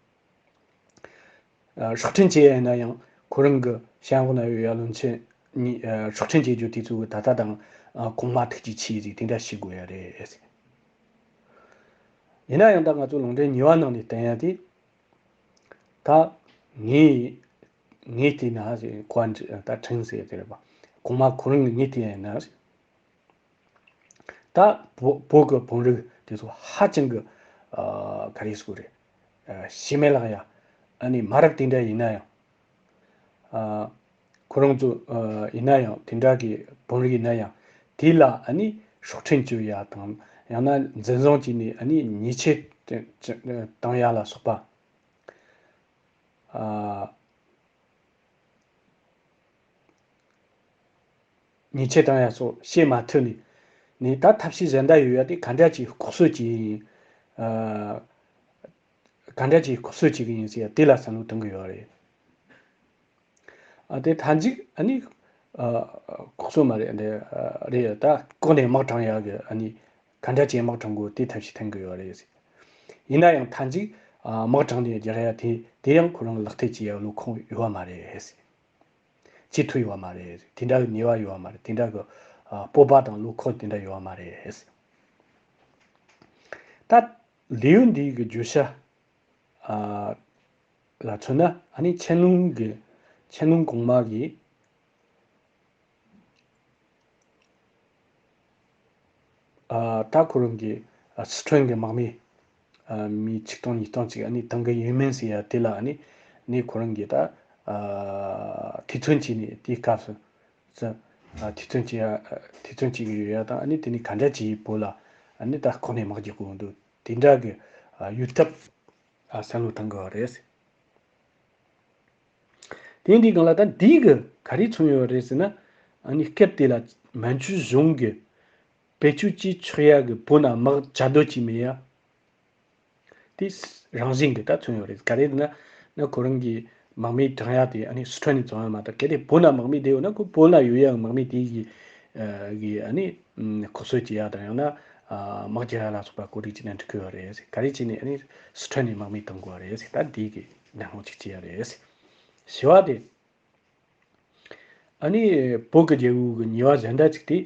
ཨ་སྲོག་ཁྲིམས་བཅད་ཡ་ཡིན་ན་ཡང་ཁོ་རང་གི་བྱང་འོག་ན་ཡོད་ཡ་བློན་ཆེན་གཉིས་ཨ་སྲོག་ཁྲིམས་བཅད་རྒྱུ་དེ་ཚོ་གི་ད་ལྟ་དང་ཨ་གོང་མ་ཐུགས་རྗེ་ཆེ་ཟིག་དེ་འདྲ་ཞིག་དགོས་ཡ་རེད། ཡིན་ན་ཡང་ད་ང་ཚོ་ལུང་འདྲེན་གཉིས་པ་ནང་ནས་བསྟན་ཡ་དེ། ད་ངས་ངས་བལྟས་ན་ཟེར་གོ་བ་ད་ཁྲིན་ཟེར་དེ་རེད་པ། གོང་མ་ཁོ་རང་གིས་ངས་བལྟས་ཡ་ཡིན་ན། ད་བོད་བོད་ཀྱི་བོད་རིགས་དེ་ཚོ་ཧ་ཅང་གི་ཨ་ག་རེ་ཟེར་དགོས་རེད། ཨ་ཤི་མེད་ལག་ཡ། ཨ་ནི་མ་རབས་དེ་འདྲ་ཡིན་ན་ཡང་། ཨ་ཁོ་རང་ཚོ་ཨ་ཡིན་ན་ཡང་དེ་འདྲ་གི་བོད་རིགས་ཡིན་ན་ཡང་དེ་ལ་ཨ་ནི་སྲོག་ཁྲིམས་གཅོད་ཡ་དང་ཡང་ན་འཛིན་བཟུང་བྱས་ནས་ཨ་ནི་ཉེས་ཆད་བཏང་ཡ་ལ་སོགས་པ། ཨ། ཉེས་ཆད་བཏང་ཡ་སོགས་བྱེད་མ་ཐུབ་ནས་ནས་ད་ཐབས་ཤེས་གཞན་དག་ཡོད་ཡ་དེ་ག་འདྲ་ཅིག་ལྐོག་གསོད་བྱེད་ཡིན། ཨ། ག་འདྲ་ཅིག་ལྐོག་གསོད་བྱེད་གི་ཡིན་ཟེར་ཡ་དེ་ལ་བསམ་བློ་གཏོང་གི་ཡོད་རེད། ཨ་དེ་མཐའ་མཇུག་ཨ་ནི་ཨ་ལྐོག་གསོད་མ་རེད་འདི་ཨ་རེད་ད་ལྐོག་ནས་དམག་དྲངས་ཡ་གི་ཨ་ནི་ག་འདྲ་ཅིག་དམག་དྲངས་དགོས་དེ་ཐབས་ཤེས་འཐེན་གི་ཡོད་རེད་ཟེར། ཡིན་ན་ཡང་མཐའ་མཇུག་ཨ་དམག་དྲངས་ནས་རྒྱག་ཡ་དེ་དེ་ཡང་ཁོ་རང་ལག་ཐེལ་བྱེད་ཡ་བློ་ཁོག་ཡོད་བ་མ་རེད་ཟེར། བྱེད་ཐུབ་ཡོད་བ་མ་རེད། དེ་འདྲ་གི་ནུས་པ་ཡོད་བ་མ་རེད། དེ་འདྲ་གི་ཨ་སྤོབས་པ་དང་བློ་ཁོག་དེ་འདྲ་ཡོད་བ་མ་རེད། ད་ལེའུ་འདིའི་གི་བརྗོད་བྱ་ཨ་ལ་མཚོན་ན་ཨ་ནི་ཆན་ལུང་གི་ཆན་ལུང་གོང་མ་གི་ཨ་ད་ཁོ་རང་གི་ཨ་སི་ཁྲོན་གི་དམག་མི་ཨ་མི་ཆིག་སྟོང་ཉིས་སྟོང་ཅིག་ཨ་ནི་བཏང་གི་ཡོད་མིན་ཟེར་ཡ་དེ་ལ་ཨ་ནི་ནི་ཁོ་རང་གིས་ད་ཨ་ཐེ་ཚོམ་བྱས་ནས་དེའི་སྐབས་སུ་ཨ་ཐེ་ཚོམ་བྱས་ཡ་ཐེ་ཚོམ་བྱེད་ཀྱི་ཡོད་ཡ་དང་ཨ་ནི་དེ་ནི་ག་འདྲ་བྱས་བོད་ལ་ཨ་ནི་ད་ཁོ་ནས་དམག་རྒྱག་དགོས་འདུག་དེ་འདྲ་གི་ཨ་ཡོད་ཐབས་ཨ་བསམ་བློ་བཏང་གི་ཡོད་རེད། དེ་འདི་སྒང་ལ་ད་འདི་གི་ག་རེ་མཚོན་ཡོད་རེད་ཟེར་ན། ཨ་ནི་སྐབས་དེ་ལ་མན་ཇུ་གཞུང་གི་བེད་སྤྱོད་བྱེད་ཆོག་ཡ་གི་བོད་ནང་དམག་བྱ་འདོད་ཀྱི་མེད་ཡ། དེ་རང་བཞིན་གྱི་ད་མཚོན་ཡོད་རེད། ག་རེ་ཟེར་ན་ན་ཁོ་རང་གི་དམག་མི་དྲངས་ཡ་དེ་ཨ་ནི་སི་ཁྲོན་ནས་བཙོང་ཡ་མ་གཏོགས་གལ་ཏེ་བོད་ནང་དམག་མི་བསྡད་ཡོད་ན་ཁོ་བོད་ལ་ཡོད་ཡ་དམག་མི་དེ་གི་ཨ་གི་ཨ་ནི་ཁོ་གསོད་བྱེད་ཡ་དང་ཡང་ན་ཨ་དམག་རྒྱག་ཡ་ལ་སོགས་པ་གོ་སྒྲིག་བྱས་ན་འགྲིག་གི་ཡོད་རེད། ག་རེ་བྱས་ནས་ཨ་ནི་སི་ཁྲོན་ནས་དམག་མི་གཏོང་དགོས་པ་རེད། ད་འདི་གི་ནང་ཧོང་ཅིག་བྱེད་ཡ་རེད། བཞི་བ་དེ། ཨ་ནི་བོད་ཀྱི་རྒྱལ་པོ་གི་ཉེས་པ་གཞན་དག་ཅིག་དེ།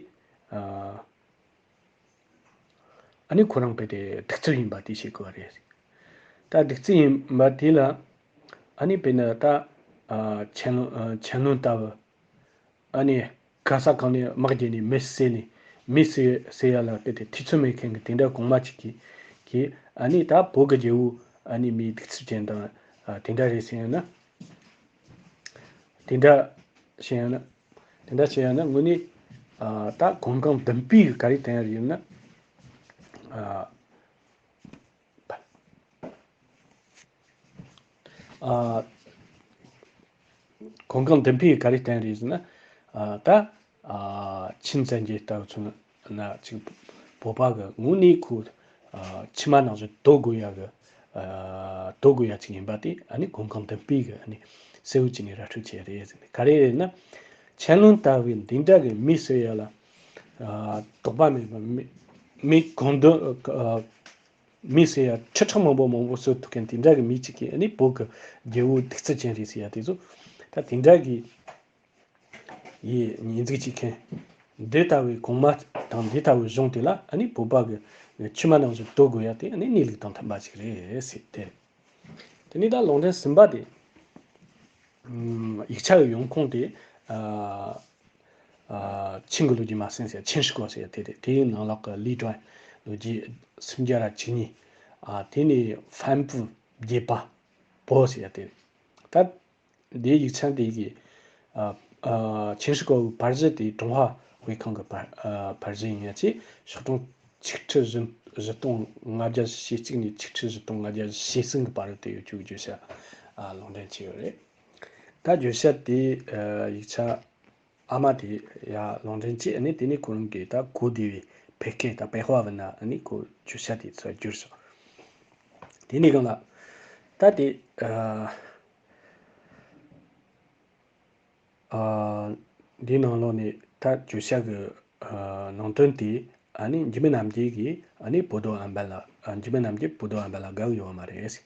ཨ་ནི་ཁོ་རང་དཔེ་དེ་གདུག་རྩུབ་ཡིན་པ་དེ་ཤེས་དགོས་པ་རེད། ད་གདུག་རྩུབ་ཡིན་པ་དེ་ལ་ཨ་ནི་དཔེར་ན་ད་ཨ་ཆན་ལུང་ཨ་ཆན་ལུང་ལྟ་བུ། ཨ་ནི་ག་ས་གང་ནས་དམག་རྒྱག་ནས་མི་བསད་ནས་མི་བསད་བསད་ཡ་ལ་དཔེ་དེ་ཐེ་ཚོམ་མེད་མཁན་གྱི་དེ་འདྲ་གོང་མ་ཅིག་གིས་གིས་ཨ་ནི་ད་བོད་ཀྱི་རྒྱལ་པོ་ཨ་ནི་མི་གདུག་རྩུབ་ཅན་དང་ཨ་དེ་འདྲ་རེད་ཟེར་ཡོད་ན། དེ་འདྲ་བཤད་ཡོད་ན། དེ་འདྲ་བཤད་ཡོད་ན་དངོས་གནས་ཨ་ད་གོང་གང་མདུན་སྤོས་ཀྱི་ག་རེ་བསྟན་ཡ་ཡོད་ན། ཨ་ཨ་གོང་གང་མདུན་སྤོས་ཀྱི་ག་རེ་བསྟན་རེད་ཟེར་ན། ཨ་ད་ཨ་ཆིན་བཙན་རྒྱལ་ལྟ་བུ་ཚོ་ན་ཅིག་བོད་པ་གི་དངོས་གནས་ཁོ་ཨ་ཕྱི་མ་ནང་བཞིན་སྡོད་དགོས་ཡ་གི་ཨ་སྡོད་དགོས་ཡ་ཅིག་ཡིན་པ་དེ་ཨ་ནི་གོང་གང་མདུན་སྤོས་ཀྱི་ཨ་ནི་གསལ་བོ་བྱས་ནས་ར་སྤྲོད་བྱས་རེད་ཟེར་ནས། ག་རེ་རེད་ན། ཆན་ལུང་ལྟ་བུའི་འདི་འདྲ་གི་མི་གསོད་ཡ་ལ་ཨ་དོགས་པ་མེད་པ་མི་མི་གང་འདོད་ཨ་ མི་ཟེར་ཡ་ཁྲི་ཕྲག་མང་པོ་མང་པོ་གསོད་ཐུབ་མཁན་དེ་འདྲ་གི་མི་གཅིག་གིས་ཨ་ནི་བོད་ཀྱི་རྒྱལ་པོ་གདུག་རྩུབ་ཅན་རེད་ཟེར་ཡ་དེ་ཚོ། ད་དེ་འདྲ་གི་ཡི་ཉེས་འཛུགས་བྱེད་མཁན་འདི་ལྟ་བུའི་གོང་མ་དང་འདི་ལྟ་བུའི་གཞུང་དེ་ལ་ཨ་ནི་བོད་པ་གི་ཆུ་མ་ནང་བཞིན་དོ་དགོས་ཡ་དེ་ཨ་ནི་གནས་ལུགས་དང་མཐུན་པ་ཞིག་རེད་ཟེར་ཏེ། དེ་ནས་ད་ལུང་འདྲེན་གསུམ་པ་དེ། ཡིག་ཆ་གི་ཡོང་ཁུངས་དེ། ཨ། ཨ། ཆིང་གི་ལོ་རྒྱུས་མ་ཟིན་ཟེར་ཆིན་ཧྲི་གོ་ཟེར་དེ་རེད། དེའི་ནང་ལོགས་ཀྱི་ལི་ཀྲོན་ལོ་རྒྱུས་སུམ་བརྒྱ་ར་བཅུ་གཉིས། ཨ། དེ་ནས་ཧྥན་ཕུ་བརྒྱད་པ་པོ་ཟེར་དེ་རེད། ད་དེའི་ཡིག་ཆ་དེ་གི། ཨ། ཨ། ཆིན་ཧྲི་གོ་གི་པར་གཞི་དེ་ཀྲུང་ཧྭ་དབུས་ཁང་གི་པར། ཨ། པར་གཞི་ཡིན་ཡ་ཆེ་ཤོག་གྲངས་ཆིག་ཁྲི་བཞི་བཞི་སྟོང་ལྔ་བརྒྱ་ཞེ་གཅིག་ནས་ཆིག་ཁྲི་བཞི་སྟོང་ལྔ་བརྒྱ་ཞེ་གསུམ་གི་བར་དུ་ཡོད་རྒྱུ་བརྗོད་བྱ། ཨ། ལུང་འདྲེན་བྱས་ཡོད་རེད། ད་བརྗོད་བྱ་དེ། ཨ། ཡིག་ཆ་ཨ་མ་དེ་ཡ་ལུང་འདྲེན་བྱས་ནས་དེ་ནས་ཁོ་རང་གིས་ད་གོ་བདེ་བའི་ཕལ་སྐད་དང་白话文ན་ཨ་ནི་ཁོ་བརྗོད་བྱ་དེ་ཚུར་བསྒྱུར་སོང་། དེ་ནས་གང་ལ་ད་དེ། ཨ། ཨ། འདིའི་ནང་ལོགས་ནས་ད་བརྗོད་བྱ་གི། ཨ། ནང་དོན་དེ་ཨ་ནི་འཇིགས་མེད་རྣམ་རྒྱལ་གྱིས་ཨ་ནི་བོ་དོ་ཨན་པན་ལ། ཨ། འཇིགས་མེད་རྣམ་རྒྱལ་བོ་དོ་ཨན་པན་ལ་དགའ་གི་ཡོད་མ་རེད།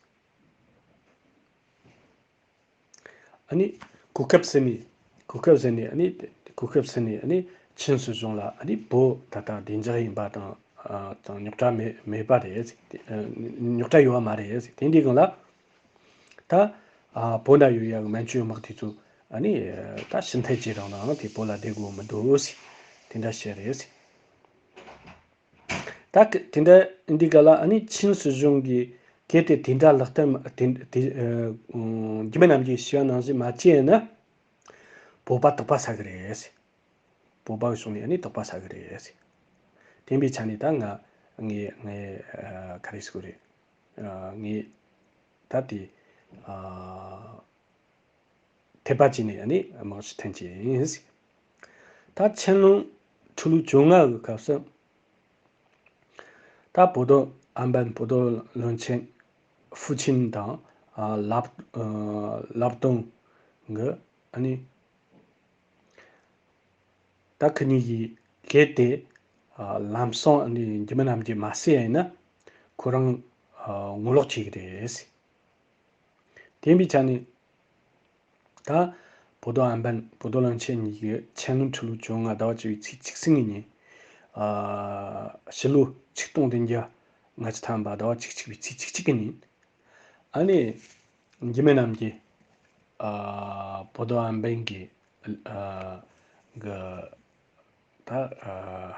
ཨ་ནི་གོ་སྐབས་ཟིན་ནས། གོ་སྐབས་ཟིན་ནས་ཨ་ནི། གོ་སྐབས་ཟིན་ནས་ཨ་ནི་ཆིན་སྲིད་གཞུང་ལ་ཨ་ནི་བོད་ད་ལྟ་བདེ་འཇགས་ཡིན་པ་དང་། ཨ། དང་རྙོག་དྲ་མེད་མེད་པ་རེད། ཨ། རྙོག་དྲ་ཡོད་པ་མ་རེད། དེ་འདྲའི་སྒང་ལ། ད། ཨ། བོད་ན་ཡོད་ཡག་མན་ཇུའི་དམག་དེ་ཚོ་ཨ་ནི། ད་ཕྱི་འཐེན་བྱེད་རང་ནའང་དེ་བོད་ལ་བསྡད་དགོས་མི་འདུག་ཟེར། དེ་འདྲ་བཤད་རེད་ཟེར། ད་གི་དེ་འདྲ་འདི་ག་ལ་ཨ་ནི་ཆིན་སྲིད་གཞུང་གིས་གལ་ཏེ་དེ་འདྲ་ལག་བསྟར་མ། དེ་དེ། ཨ། འཇིགས་མེད་རྣམ་རྒྱལ་ཞུ་བ་ནང་བཞིན་མ་བྱས་ན། བོད་པ་དོགས་པ་ཟ་གི་རེད་ཟེར། བོད་པ་གི་ཕྱོགས་ནས་ཨ་ནི་དོགས་པ་ཟ་གི་རེད་ཟེར། དེ་འདྲའི་ཆ་ནས་ད་ང་ངས་ངས། ཨ། ག་རེ་ཟེར་དགོས་རེད། ཨ། ངས་ད་དེ། ཨ། འཐད་པ་བྱས་ནས་ཨ་ནི་དམག་ཕྱི་འཐེན་གྱི་ཡིན་ཟེར། ད་ཆན་ལུང་ཁྲི་ལོ་བཅོ་ལྔ་གི་སྐབས་སུ། ད་བོ་དོ་ཨན་པན་བོ་དོ་བློན་ཆེན་ཧྥུ་ཆིན་དང་། ཨ། ལབ། ཨ། ལབ་ཏོང་གི་ཨ་ནི། ད་ཁི་གཉིས་ཀྱིས་གལ་ཏེ། ཨ། ལམ་སང་ཨ་ནི་འཇིགས་མེད་རྣམ་རྒྱལ་མ་བསད་ཡིན་ན། ཁོ་རང་། ཨ། ངོ་ལོག་བྱེད་ཀྱི་རེད་ཟེར། དེ་ཡིན་པའི་ཆ་ནས། ད་བོ་དོ་ཨན་པན་བོ་དོ་བློན་ཆེན་གཉིས་ཀྱིས་ཆན་ལུང་ཁྲི་ལོ་བཅོ་ལྔ་ཟླ་བ་བཅུ་པའི་ཚེས་བཅུ་གསུམ་གྱི་ཉིན། ཨ། ཕྱི་ལོ་ཆིག་སྟོང་བདུན་བརྒྱ་ལྔ་བཅུ་ཐམ་པ་ཟླ་བ་བཅུ་གཅིག་པའི་ཚེས་བཅུ་གཅིག་གི་ཉིན། ཨ་ནི་འཇིགས་མེད་རྣམ་རྒྱལ། ཨ། བོ་དོ་ཨན་པན་གྱི། ཨ། གི། ད། ཨ།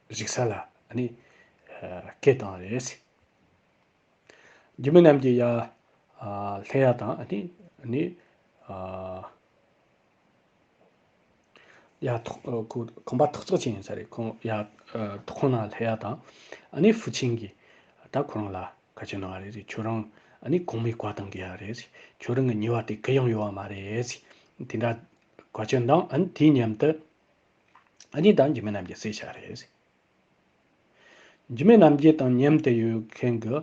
བཞུགས་ས་ལ་ཨ་ནི། ཨ། སྐད་བཏང་རེད། འཇིགས་མེད་རྣམ་རྒྱལ་ཡར། ཨ། སླེབས་ཡ་དང་ཨ་ནི། ཨ་ནི། ཨ། ཡར་ཐོག་ཁོ་ཁང་པ་ཐོག་བརྩེགས་ཅན་ཡིན་ས་རེད། ཁོང་ཡར། ཨ། ཐོག་ཁང་ནང་སླེབས་ཡ་དང་ཨ་ནི་ཧྥུ་ཆིན་གྱིས་ད་ཁོ་རང་ལ་བཀའ་བཀྱོན་གནང་བ་རེད། ཁྱོད་རང་ཨ་ནི་གོང་མའི་བཀའ་བཏང་གི་ཡ་རེད། ཁྱོད་རང་གི་ཉེས་པ་དེ་གུ་ཡངས་ཡོད་བ་མ་རེད། དེ་འདྲ་བཀའ་བཀྱོན་དང་ཨ་ནི་དེའི་མཉམ་དུ་ཨ་ནི་ད་འཇིགས་མེད་རྣམ་རྒྱལ་བསད་བཞག་རེད། འཇིགས་མེད་རྣམ་རྒྱལ་དང་མཉམ་དུ་ཡོད་མཁན་གྱི་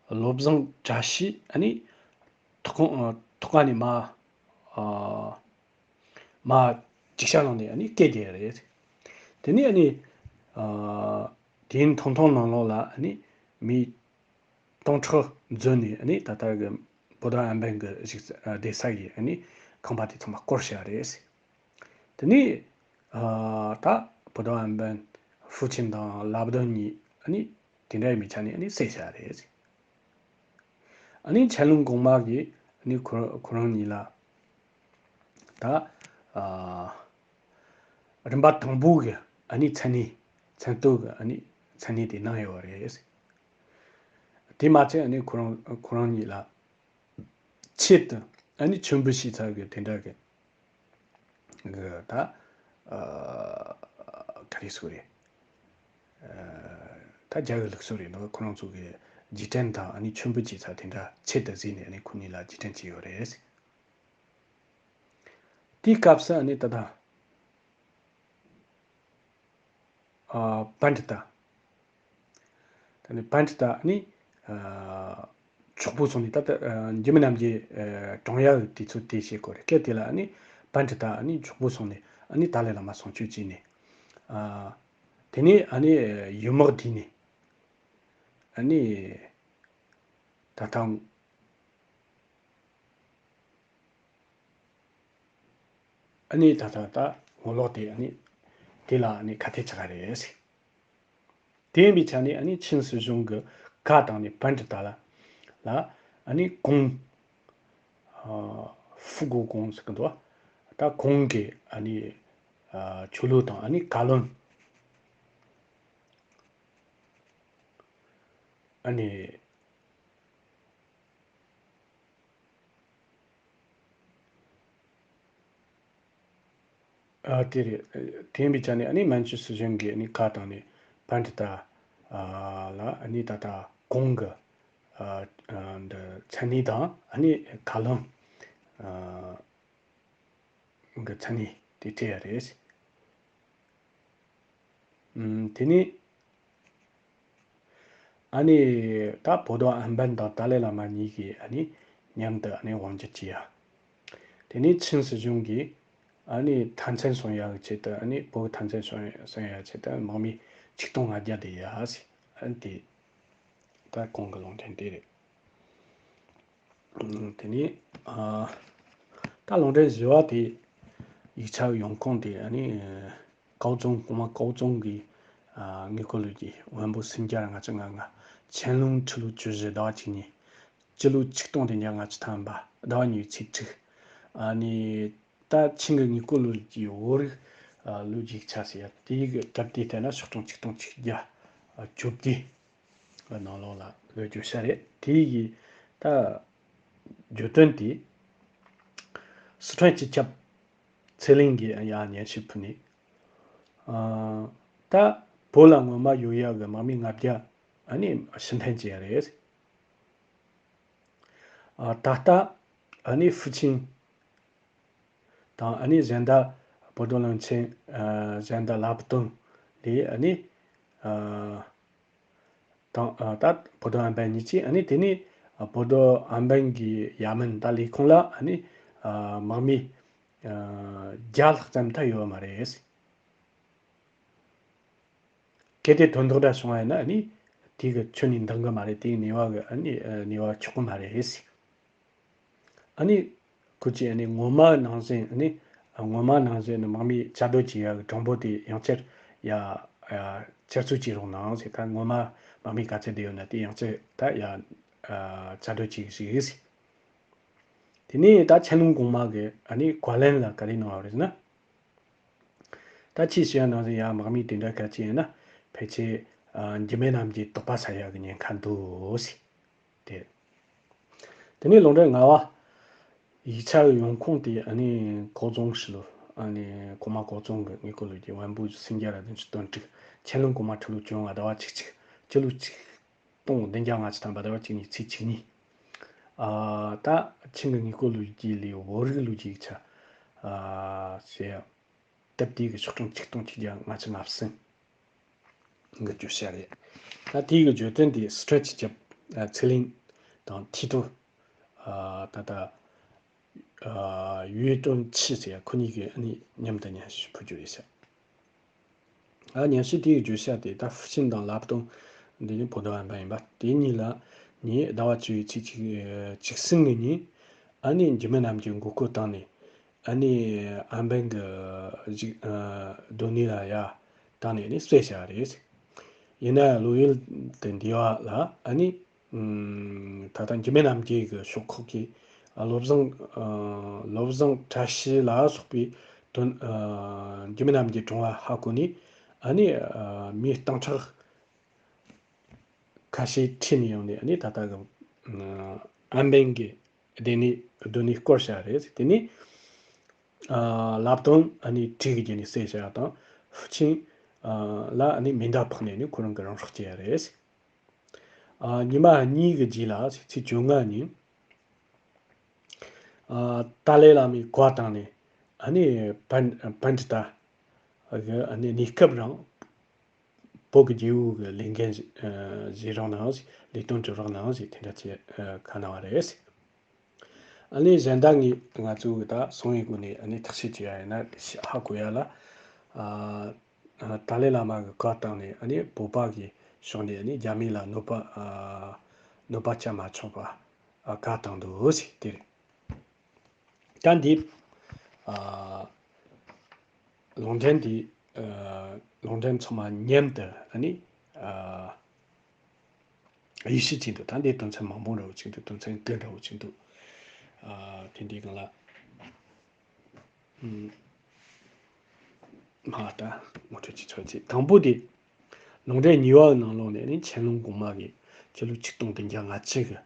བློ་བཟང་བཀྲ་ཤིས་ཨ་ནི་ཐོག་ཁང་། ཐོག་ཁ་ནས་མར། ཨ། མར་ཅིག་ཤ་ལངས་ནས་ཨ་ནི་སྐད་རྒྱག་རེད། དེ་ནས་ཨ་ནི། ཨ། དེའི་ཐང་ཐང་ནང་ལོགས་ལ་ཨ་ནི་མི་སྟོང་ཕྲག་འཛོམས་ནས་ཨ་ནི་ད་ལྟ་གི་བོ་དོ་ཨན་པན་གྱི་བཞུགས་ས། ཨ། བསྡད་ས་གི་ཨ་ནི་ཁང་པ་དེ་ཚང་མ་བསྐོར་བཞག་རེད། དེ་ནས། ཨ། ད་བོ་དོ་ཨན་པན་ཧྥུ་ཆིན་དང་ལབ་ཏོང་གཉིས་ཨ་ནི་དེ་འདྲ་ཡིན་པའི་ཆ་ནས་ཨ་ནི་བསད་བཞག་རེད། ཨ་ནི་ཆན་ལུང་གོང་མ་གིས་ཨ་ནི་ཁོ་ཁོ་རང་གཉིས་ལ་ད། ཨ། རིམ་པ་དང་པོ་གི་ཨ་ནི་མཚན་གནས། མཚན་བསྟོད་ཀྱི་ཨ་ནི་མཚན་གནས་དེ་གནང་ཡོད་རེད། དེ་མ་ཚད་ཨ་ནི་ཁོ་རང་ཁོ་རང་གཉིས་ལ་ཆེད་དུ་ཨ་ནི་མཆོད་འབུལ་ཞུས་ཚར་གི་དེ་འདྲ་གི་གི་ད། ཨ། ག་རེ་ཟེར་དགོས་རེད། ཨ། ད་རྒྱ་གི་ལུགས་སྲོལ་རེད་འདུག་ཁོ་རང་ཚོ་གི་རྗེས་དྲན་དང་ཨ་ནི་མཆོད་འབུལ་བྱས་ཚར་དེ་འདྲ་ཆེད་དུ་བཟོས་ནས་ཨ་ནི་ཁོ་གཉིས་ལ་རྗེས་དྲན་བྱས་ཡོད་རེད། དེའི་སྐབས་སུ་ཨ་ནི་ད་ལྟ། ཨ། པཎྜི་ཏ། ད་ནི་པཎྜི་ཏ་ནི། ཨ། ཆོག་པོ་སོང་ནས་ད་ལྟ། ཨ། འཇིགས་མེད་རྣམ་རྒྱལ། ཨ། གྲོངས་ཡག་དུས་ཚོད་དེ་བྱེད་དགོས་རེད། སྐབས་དེ་ལ་ནི་པཎྜི་ཏ་ནི་ཆོག་པོ་སོང་ནས་ནི་ཏཱ་ལའི་བླ་མ་གསུང་ཆོས་བྱས་ནས། ཨ། དེ་ནས་ནི་ཡུལ་དམག་བསྡུས་ནས་ནི། ད་ལྟ་ཨ་ནི་ད་ལྟ་ད་ངོ་ལོག་དེ་ཨ་ནི་དེ་ལ་ཨ་ནི་ཁ་གཏད་ཆགས་ཀ་རེད། དེ་ཡིན་པའི་ཆ་ནས་ཨ་ནི་ཆིན་སྲིད་གཞུང་གི་བཀའ་བཏང་ནས་པན་ཀྲི་ཏ་ལ་ལ་ཨ་ནི་གུང་ཧྥུ་གོ་གུང་ཟེར་གི་འདུག་ད་གུང་གི་ཨ་ནི་ཆོས་ལུགས་དང་ཨ་ནི་བཀའ་བློན། ཨ་ནི། ཨ་དེ་རེད། དེ་ཡིན་པའི་ཆ་ནས་ཨ་ནི་མན་ཇུ་སྲིད་གཞུང་གིས་ཨ་ནི་བཀའ་བཏང་ནས་པན་ཀྲི་ཏ་ལ་ཨ་ནི་ད་ལྟ་གུང་གི་འདི་མཚན་གནས་དང་ཨ་ནི་བཀའ་བློན། གི་མཚན་གནས་དེ་སྤྲད་ཡ་རེད། ཨམ། དེ་ནས་ཨ་ནི་ད་བོ་དོ་ཨན་པན་དང་ཏཱ་ལའི་བླ་མ་གཉིས་ཀྱིས་ཨ་ནི་མཉམ་དུ་ཨ་ནི་དབང་སྒྱུར་བྱས་ཡ། དེ་ནས་ཆིན་སྲིད་གཞུང་གིས་ཨ་ནི་མཐའ་མཚམས་སྲུང་ཡ་གི་ཆེད་དུ་ཨ་ནི་བོད་ཀྱི་མཐའ་མཚམས་སྲུང་སྲུང་ཡ་ཆེད་དུ་དམག་མི་ཆིག་སྟོང་ལྔ་བརྒྱ་དེ་ཡ་ཟེར། ཨ་ནི་དེ་ད་གོང་གི་ལུང་འདྲེན་དེ་རེད། དེ་ནས་ཨ། ད་ལུང་འདྲེན་བཞི་བ་དེ་ཡིག་ཆ་ཡོང་ཁུངས་དེ་ཨ་ནི་ཀའོ་ཙུང་གོང་མ་ཀའོ་ཙུང་གི་ཨ་དངུལ་རྐུ་ལོ་རྒྱུས་དབོན་པོ་སུམ་བརྒྱ་ལྔ་བཅུ་ང་ལྔ། ཆན་ལུང་ཁྲི་ལོ་བཅུ་བཞི་ཟླ་བ་གཅིག་གཉིས། སྤྱི་ལོ་ཆིག་སྟོང་བདུན་བརྒྱ་ལྔ་བཅུ་ཐམ་པ་ཟླ་བ་གཉིས་པའི་ཚེས་དྲུག་ཨ་ནི་ད་ཆིན་གྱི་དངུལ་རྐུ་ལོ་རྒྱུས་བོད་རིགས་ལོ་རྒྱུས་ཆ་ཟེར་ཡ་དེ་གི་སྐབས་དེ་ལྟར་ན་ཤོག་གྲངས་ཆིག་སྟོང་ཆིག་བརྒྱ་བཅོ་བརྒྱད། ནང་ལོགས་ལ་བོད་བརྗོད་བྱ་རེད། དེ་ཡི་ད་བརྗོད་དོན་དེ་སི་ཁྲོན་སྤྱི་ཁྱབ་ཚེ་གླིང་གིས་ཡང་སྙན་ཞུ་ཕུལ་ནས། ཨ། ད་བོད་ལ་སྔོན་མ་ཡོད་ཡག་གི་དམག་མི་ལྔ་བརྒྱ་ཨ་ནི་ཕྱིར་འཐེན་བྱས་རེད། ཨ། ད་ལྟ་ཨ་ནི་ཧྥུ་ཆིན་དང་ཨ་ནི་གཞན་དག་བོ་དོ་བློན་ཆེན་ཨ་གཞན་དག་ལ་བུ་ཏོན་ལས་ཨ་ནི་ཨ་དང་ཨ་ད་བོ་དོ་ཨན་པན་གཉིས་ཀྱིས་ཨ་ནི་དེ་ནས་ཨ་བོ་དོ་ཨན་པན་གྱི་ཡ་མན་ད་ལས་ཁུངས་ལ་ཨ་ནི་ཨ་དམག་མི་ཨ་བརྒྱ་ལྷག་ཙམ་ད་ཡོད་མ་རེད། གལ་ཏེ་དོན་དག་འདྲ་བྱུང་བ་ཡིན་ན་ཨ་ནི་དེ་གི་ཁྱོན་ནས་འདང་གི་མ་རེད། དེའི་ནུས་པ་གི་ཨ་ནི་ཨ་ནུས་པ་ཆོག་གི་མ་རེད། ཨ་ནི་ཁོ་ཚོས་ཨ་ནི་སྔོན་མ་ནང་བཞིན་ཨ་ནི་སྔོན་མ་ནང་བཞིན་དམག་མི་གཅར་རྡུང་བྱེད་ཡག་གི་གྲངས་འབོར་དེ་ཡང་བསྐྱར་ཡ་ཡ་བསྐྱར་གསོ་བྱེད་རོགས་གནང་ཟེར། ད་སྔོན་མ་དམག་མི་ག་ཚད་བསྡད་ཡོད་ན་དེ་ཡང་བསྐྱར་ད་ཡ་ཨ་གཅར་རྡུང་བྱེད་གི་ཞིག་ཟེར། དེ་ནས་ད་ཆན་ལུང་གོང་མ་གི་ཨ་ནི་བཀའ་བློན་ལ་ག་རེ་གནང་བ་རེད་ཟེར་ན། ད་ཁྱེད་ཤེས་ཡ་ནང་བཞིན་ཡ་དམག་མི་དེ་འདྲ་གལ་ཆེ་ཡིན་ན་ཕལ་ཆེར་ཨ་འཇིགས་མེད་རྣམ་རྒྱལ་དོགས་པ་ཟ་ཡག་གི་ཉེན་ཁ་འདུག་ཟེར། དེ། དེ་ནས་ལུང་འདྲེན་ལྔ་བ། ཡིག་ཆ་གི་ཡོང་ཁུངས་དེ་ཨ་ནི་ཀའོ་ཙུང་ཧྲི་ལོ། ཨ་ནི་གོང་མ་ཀའོ་ཙུང་གི་དངུལ་རྐུ་ལོ་རྒྱུས་དབོན་པོ་སུམ་བརྒྱ་ར་བདུན་ཅུ་དོན་དྲུག་ཆན་ལུང་གོང་མ་ཁྲི་ལོ་བཅོ་ལྔ་ཟླ་བ་གཅིག་གཅིག་སྤྱི་ལོ་ཆིག་སྟོང་བདུན་བརྒྱ་ལྔ་བཅུ་ཐམ་པ་ཟླ་བ་གཅིག་གཉིས་ཚེས་གཅིག་གཉིས། ཨ་ད་ཆིན་གྱི་དངུལ་རྐུ་ལོ་རྒྱུས་ལས་བོད་རིགས་ལོ་རྒྱུས་ཆ་ཨ་ཞེས་སྟབས་བདེ་གི་ཤོག་གྲངས་ཆིག་སྟོང་ཆིག་བརྒྱ་ལྔ་བཅུ་ང་གསུམ་གི་བརྗོད་བྱ་རེད། ད་དེའི་གི་བརྗོད་དོན་དེ་སི་ཁྲོན་སྤྱི་ཁྱབ་ཚེ་གླིང་དང་ཐི་ཏོ་ད་ལྟ་ཡུའེ་ཀྲོན་ཆི་ཟེར་ཡ་ཁོ་གཉིས་ཀྱིས་ཨ་ནི་མཉམ་དུ་སྙན་ཞུ་ཕུལ་རྒྱུ་རེད་ཤག་ཨ་སྙན་ཞུ་དེའི་བརྗོད་བྱ་དེ་ད་ཧྥུ་ཆིན་དང་ལབ་ཏོང་འདི་ནི་བོད་དོན་ཨན་པ་ཡིན་པ། དེ་གཉིས་ལ་ནི་ཟླ་བ་བཅུ་པའི་ཚེས་གཅིག་གཅིག་གསུམ་གི་ཉིན་ཨ་ནི་འཇིགས་མེད་རྣམ་རྒྱལ་མགོ་སྐོར་བཏང་ནས་ཨ་ནི་ཨན་པན་གྱི་གཞིས་སྡོད་གནས་ལ་ཡར་བཏང་ནས་ནི་བསད་བཞག་རེད། ཡིན་ན་ལོ་ཡུལ་དེ་འདི་བ་ལ་ཨ་ནི་ད་ལྟ་འཇིགས་མེད་རྣམ་རྒྱལ་གྱི་ཤོག་ཁག་གིས་བློ་བཟང་བློ་བཟང་བཀྲ་ཤིས་ལ་སོགས་པའི་དོན་འཇིགས་མེད་རྣམ་རྒྱལ་གྲོངས་པ་ཧ་གོ་ནས་ཨ་ནི་མིའི་སྟེང་ཕྲག་ཁ་ཤས་ཁྲིད་ནས་ཡོང་ནས་ཨ་ནི་ད་ལྟ་གི་ཨན་པན་གྱི་སྡོད་གནས་སྡོད་གནས་སྐོར་བྱ་རེད། དེ་ནས་ལབ་དང་ཨ་ནི་གྲི་གི་རྒྱན་ནས་བསད་བྱ་དང་ཧྥུ་ཆིན་ལ་ཨ་ནི་མེ་མདའ་ཕོག་ནས་ནི་ཁོ་རང་གི་རང་སྲོག་བཅད་ཡ་རེད། ཨ། ཉི་མ་གཉིས་ཀྱི་རྗེས་ལ་ཚེས་བཅོ་ལྔ་ཉིན། ཨ། ཏཱ་ལའི་བླ་མའི་བཀའ་བཏང་ནས་ཨ་ནི་པན་པན་ཀྲི་ཏ་གི་ཨ་ནི་གནས་སྐབས་རིང་བོད་ཀྱི་རྒྱལ་པོ་གི་ལས་འགན་བཞེས་རོགས་གནང་ཞེས་ལས་དོན་སྒྲུབ་རོགས་གནང་ཞེས་དེ་འདྲ་བྱས་ཁ་གནང་བ་རེད། ཨ་ནི་གཞན་དག་ངས་ང་ཚོ་གི་ད་སོང་བའི་སྒོ་ནས་ཨ་ནི་ཐག་གཅོད་བྱེད་ཡ་ཡིན་ན་ཧ་གོ་ཡ་ལ། ཨ། ཏཱ་ལའི་བླ་མ་གི་བཀའ་བཏང་ནས་ཨ་ནི་བོད་པ་གི་ཕྱོགས་ནས་ཨ་ནི་རྒྱ་མི་ལ་གནོད་པ་ཨ་ གནོད་པ་བྱ་མ་ཆོག་པ་ཨ་བཀའ་བཏང་འདུག་ཟེར་དེ་རེད། ད་འདི་ཨ་ལུང་འདྲེན་འདི་ཨ་ལུང་འདྲེན་ཚང་མ་མཉམ་དུ་ཨ་ནི་ཨ་ཡིད་ཆེས་བྱེད་འདུག་ད་འདི་དོན་ཚན་མང་པོ་འདྲ་བོ་ཅིག་འདུག་དོན་ཚན་ཀུན་འདྲ་བོ་ཅིག་འདུག་ཨ་དེ་འདི་སྒང་ལ། ཨུམ། མ་ལྟ་ངོ་སྤྲོད་ཅིག་ཆོག་ཅིག་དང་པོ་དེ། ལུང་འདྲེན་གཉིས་པའི་ནང་ལོགས་ནས་ནི་ཆན་ལུང་གོང་མ་གིས་ཕྱི་ལོ་ཆིག་སྟོང་བདུན་བརྒྱ་ལྔ་བཅུ་གི་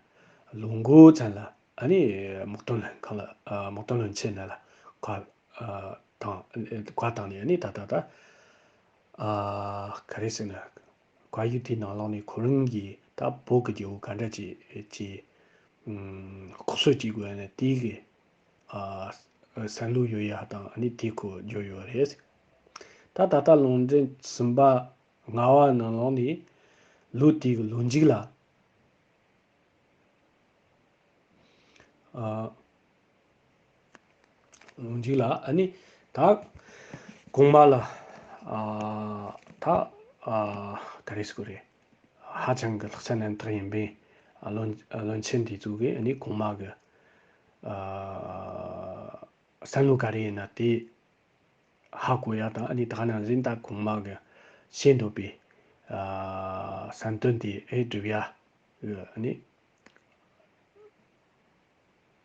ལོ་འགོ་ཙམ་ལ་ཨ་ནི་དམག་དོན་ལྷན་ཁང་ལ་ཨ་དམག་དོན་བློན་ཆེན་ནང་ལ་བཀའ་ཨ་བཏང་བཀའ་བཏང་ནས་ཨ་ནི་ད་ད་ད་ཨ་ག་རེ་ཟེར་ན། བཀའ་ཡིག་དེའི་ནང་ལོགས་ནས་ཁོ་རང་གིས་ད་བོད་ཀྱི་རྒྱལ་པོ་ག་འདྲ་ཅིག་ཅིག་ཨུམ་ལྐོག་གསོད་བྱེད་དགོས་ན་དེའི་གི་ཨ་བསམ་བློ་ཡོད་ཡ་དང་ཨ་ནི་དེ་ཁོ་བརྗོད་ཡོད་རེད། ད་ད་ལྟ་ལུང་འདྲེན་གསུམ་པ་ལྔ་བ་ནང་ལོགས་ནས་ལོ་དེའི་གི་ལོ་མཇུག་ལ། ཨ་ལུང་འདྲེན་ལ་ཨ་ནི་ད་གོང་མ་ལ་ཨ་ད་ཨ་ག་རེ་ཟེར་དགོས་རེད། ཧ་ཅང་གི་ལྷག་ཆ་རྣམ་དག་ཡིན་པའི་ཨ་བློན་བློན་ཆེན་དེ་ཚོ་གིས་ཨ་ནི་གོང་མ་གི་ཨ་བསམ་བློ་ག་རེ་ཡིན་ན་དེ། ཧ་གོ་ཡ་དང་ཨ་ནི་ད་ག་ནང་བཞིན་ད་གོང་མ་གི་བཤད་འདོད་པའི་ཨ་བསམ་དོན་དེ་ཨེ་སྒྲུབ་ཡ་གི་ཨ་ནི་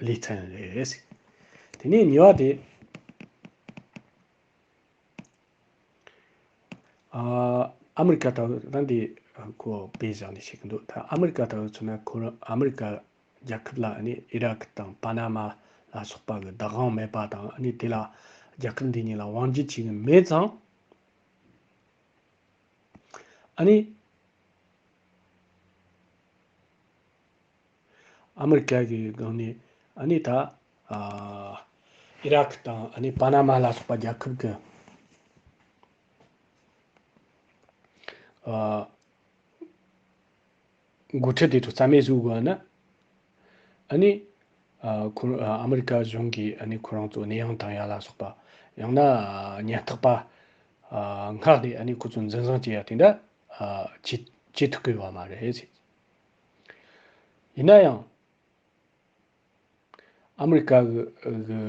ལེ་ཚན་རེད། དེ་ནས་གཉིས་པ་དེ་ཨ་ཨ་མི་རི་ཀ་ལྟ་བུ་ད་འདི་ཁོ་དཔེ་བཞག་ནས་བཤད་གི་འདུག་ད་ཨ་མི་རི་ཀ་ལྟ་བུ་མཚོན་ན་ཁོ་རང་ཨ་མི་རི་ཀ་རྒྱལ་ཁབ་ལ་ཨ་ནི་ཨི་རག་དང་པ་ན་མ་ལ་སོགས་པ་གི་བདག་དབང་མེད་པ་དང་ཨ་ནི་དེ་ལ་རྒྱལ་ཁབ་འདི་གཉིས་ལ་དབང་སྒྱུར་བྱེད་གི་མེད་ཙང་ཨ་ནི་ཨ་མི་རི་ཀ་གི་སྒང་ནས་ཨ་ནི་ད་ཨ་ཨི་རག་དང་ཨ་ནི་པ་ན་མ་ལ་སོགས་པ་རྒྱལ་ཁབ་གི་ཨ་འགོ་ཁྲིད་དེ་ཚོ་རྩ་མེད་བཟོ་དགོས་ན། ཨ་ནི། ཨ་ཁོ་ཨ་ཨ་མི་རི་ཀ་གཞུང་གིས་ཨ་ནི་ཁོ་རང་ཚོ་གནས་དབྱུང་བཏང་ཡ་ལ་སོགས་པ། ཡང་ན་ཉེན་རྟོག་པ་ཨ་མངགས་ནས་ཨ་ནི་ཁོ་ཚོ་འཛིན་བཟུང་བྱེད་ཡ་དེ་འདྲ་ཨ་བྱེད་བྱེད་ཐུབ་ཀྱི་ཡོད་མ་རེད་ཟེར། ཡིན་ན་ཡང་། ཨ་མི་རི་ཀ་གི་གི་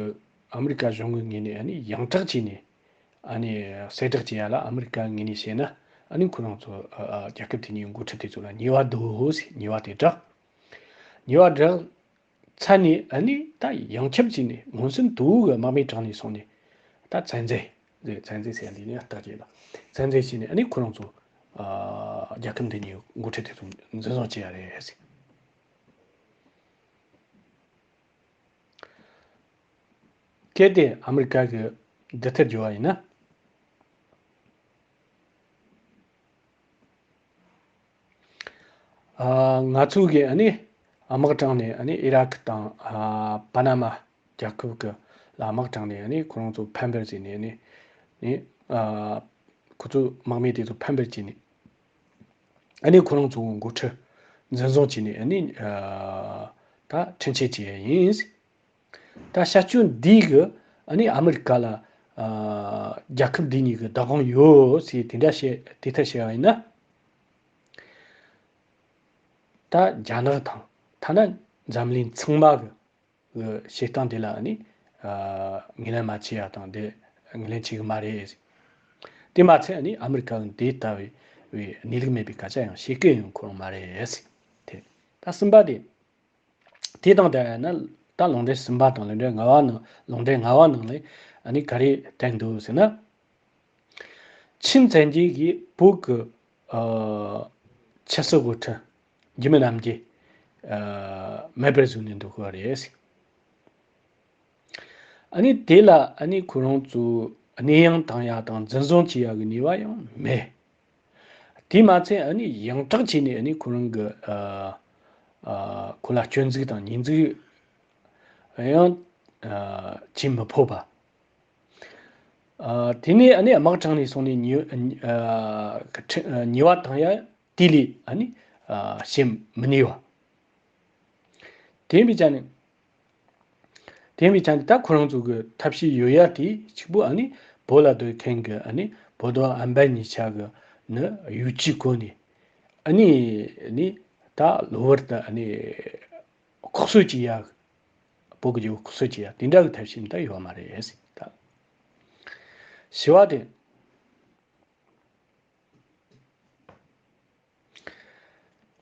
ཨ་མི་རི་ཀ་གཞུང་གི་ངོས་ནས་ཨ་ནི་ཡང་དྲག་བྱས་ནས་ཨ་ནི་གསལ་བསྒྲགས་བྱེད་ཡ་ལ་ཨ་མི་རི་ཀ་ངོས་ནས་བཤད་ན་ཨ་ནི་ཁོ་རང་ཚོ་ཨ་ཨ་རྒྱལ་ཁབ་དེ་གཉིས་འགོ་ཁྲིད་དེ་ཚོ་ལ་ཉེས་པ་འདུག་ཟེར། ཉེས་པ་དེ་བསྒྲགས། ཉེས་པ་བསྒྲགས་ཚར་ནས་ཨ་ནི་ད་ཡང་ཁྱབ་བྱས་ནས་མངོན་སུམ་དུ་གི་དམག་མི་དྲངས་ནས་སོང་ནས་ད་བཙན་འཛུལ། བཙན་འཛུལ་ཟེར་ཡ་འདི་ནི་རྟགས་ཅིག་ལ་བཙན་འཛུལ་བྱས་ནས་ཨ་ནི་ཁོ་རང་ཚོ་ཨ་རྒྱལ་ཁབ་འདི་གཉིས་འགོ་ཁྲིད་དེ་ཚོ་འཛིན་བཟུང་བྱེད་ཡ་རེད་ཟེར། གལ་ཏེ་ཨ་མི་རི་ཀ་གིས་འདི་ལྟར་བརྗོད་པ་ཡིན་ན། ཨ་ང་ཚོ་གིས་ཨ་ནི་དམག་དྲངས་ནས་ཨ་ནི་ཨི་རག་དང་ཨ་པ་ན་མ་རྒྱལ་ཁབ་ཀྱི་ལ་དམག་དྲངས་ནས་ཨ་ནི་ཁོ་རང་ཚོ་ཕམ་པར་བྱས་ནས་ཨ་ནི་ནི་ཨ་ཁོ་ཚོ་དམག་མི་དེ་ཚོ་ཕམ་པར་བྱས་ནས། ཨ་ནི་ཁོ་རང་ཚོ་འགོ་ཁྲིད་འཛིན་བཟུང་བྱས་ནས་ཨ་ནི་ཨ་ད་ཁྲིམས་ཆད་བཅད་ཡ་ཡིན། ད་བྱ་སྤྱོད་འདི་གི་ཨ་ནི་ཨ་མི་རི་ཀ་ལ་ཨ་རྒྱལ་ཁབ་འདི་གཉིས་ཀྱི་བདག་དབང་ཡོད་ཟེར་དེ་འདྲ་བཤད་དེ་ལྟར་བཤད་པ་ཡིན་ན། ད་རྒྱ་ནག་དང་ཐ་ན་འཛམ་གླིང་ཚང་མ་གི་གི་བྱེད་སྟངས་དེ་ལ་ནི་ཨ་ངོས་ལེན་མ་བྱེད་ཡ་དང་དེ་ངོས་ལེན་བྱེད་གི་མ་རེད། དེ་མ་ཚད་ནི་ཨ་མི་རི་ཀ་གི་དེ་ལྟ་བུའི་བའི་གནས་ལུགས་མེད་པའི་སྐད་ཆ་ཡང་བཤད་གི་ཡོང་ཁོ་རང་མ་རེད། དེ་ད་གསུམ་པ་དེ། དེ་དང་འདྲ་ཡ་ན་ད་ལུང་འདྲེན་གསུམ་པ་དང་ལུང་འདྲེན་ལྔ་བ་ནང་ལུང་འདྲེན་ལྔ་བ་ནང་ལས་ཨ་ནི་ག་རེ་བསྟན་འདུག་ཟེར་ན། ཆིན་བཙན་རྒྱལ་གྱིས་བོད་ཀྱི་ཨ་ཆབ་སྲིད་དབུ་ཁྲིད་འཇིགས་མེད་རྣམ་རྒྱལ་ཨ་མེད་པར་བཟོས་ནས་འདུག་གི་རེད། ཨ་ནི་དེ་ལ་ཨ་ནི་ཁོ་རང་ཚོ་གནས་དབྱུང་བཏང་ཡ་དང་འཛིན་བཟུང་བྱེད་ཡ་གི་ནུས་པ་ཡང་མེད། དེ་མ་ཚད་ཨ་ནི་ཡང་དྲག་བྱས་ནས་ཨ་ནི་ཁོ་རང་གི་ཨ་ཨ་ཁོ་ལ་སྐྱོན་འཛུགས་དང་ཉེས་འཛུགས་ཡང་ཨ་བྱེད་མི་ཕོད་པ། ཨ་དེ་ནས་ཨ་ནི་དམག་དྲངས་ནས་སོང་ནས་ཉེས་ཨ་ཁྲི་ཉེས་པ་བཏང་ཡ་དེ་ལས་ཨ་ནི་ཨ་བྱེད་མི་ནུས་པ། དེ་ཡིན་པའི་ཆ་ནས། དེ་ཡིན་པའི་ཆ་ནས་ད་ཁོ་རང་ཚོ་གི་ཐབས་ཤེས་ཡོད་ཡ་དེ་གཅིག་པུ་ཨ་ནི་བོད་ལ་སྡོད་མཁན་གི་ཨ་ནི་བོད་དང་ཨམ་བན་གཉིས་ཆ་གི་ནི་ཡུལ་གྱི་སྒོ་ནས་ཨ་ནི་ནི་ ད་གློ་བུར་དུ་ཨ་ནི་ལྐོག་གསོད་བྱེད་ཡ། བོད་ཀྱི་རྒྱལ་པོ་ལྐོག་གསོད་བྱེད་ཡ་དེ་འདྲ་གི་ཐབས་ཤེས་འདི་ཡོད་མ་རེད་ད། བྱས་པ་དེ།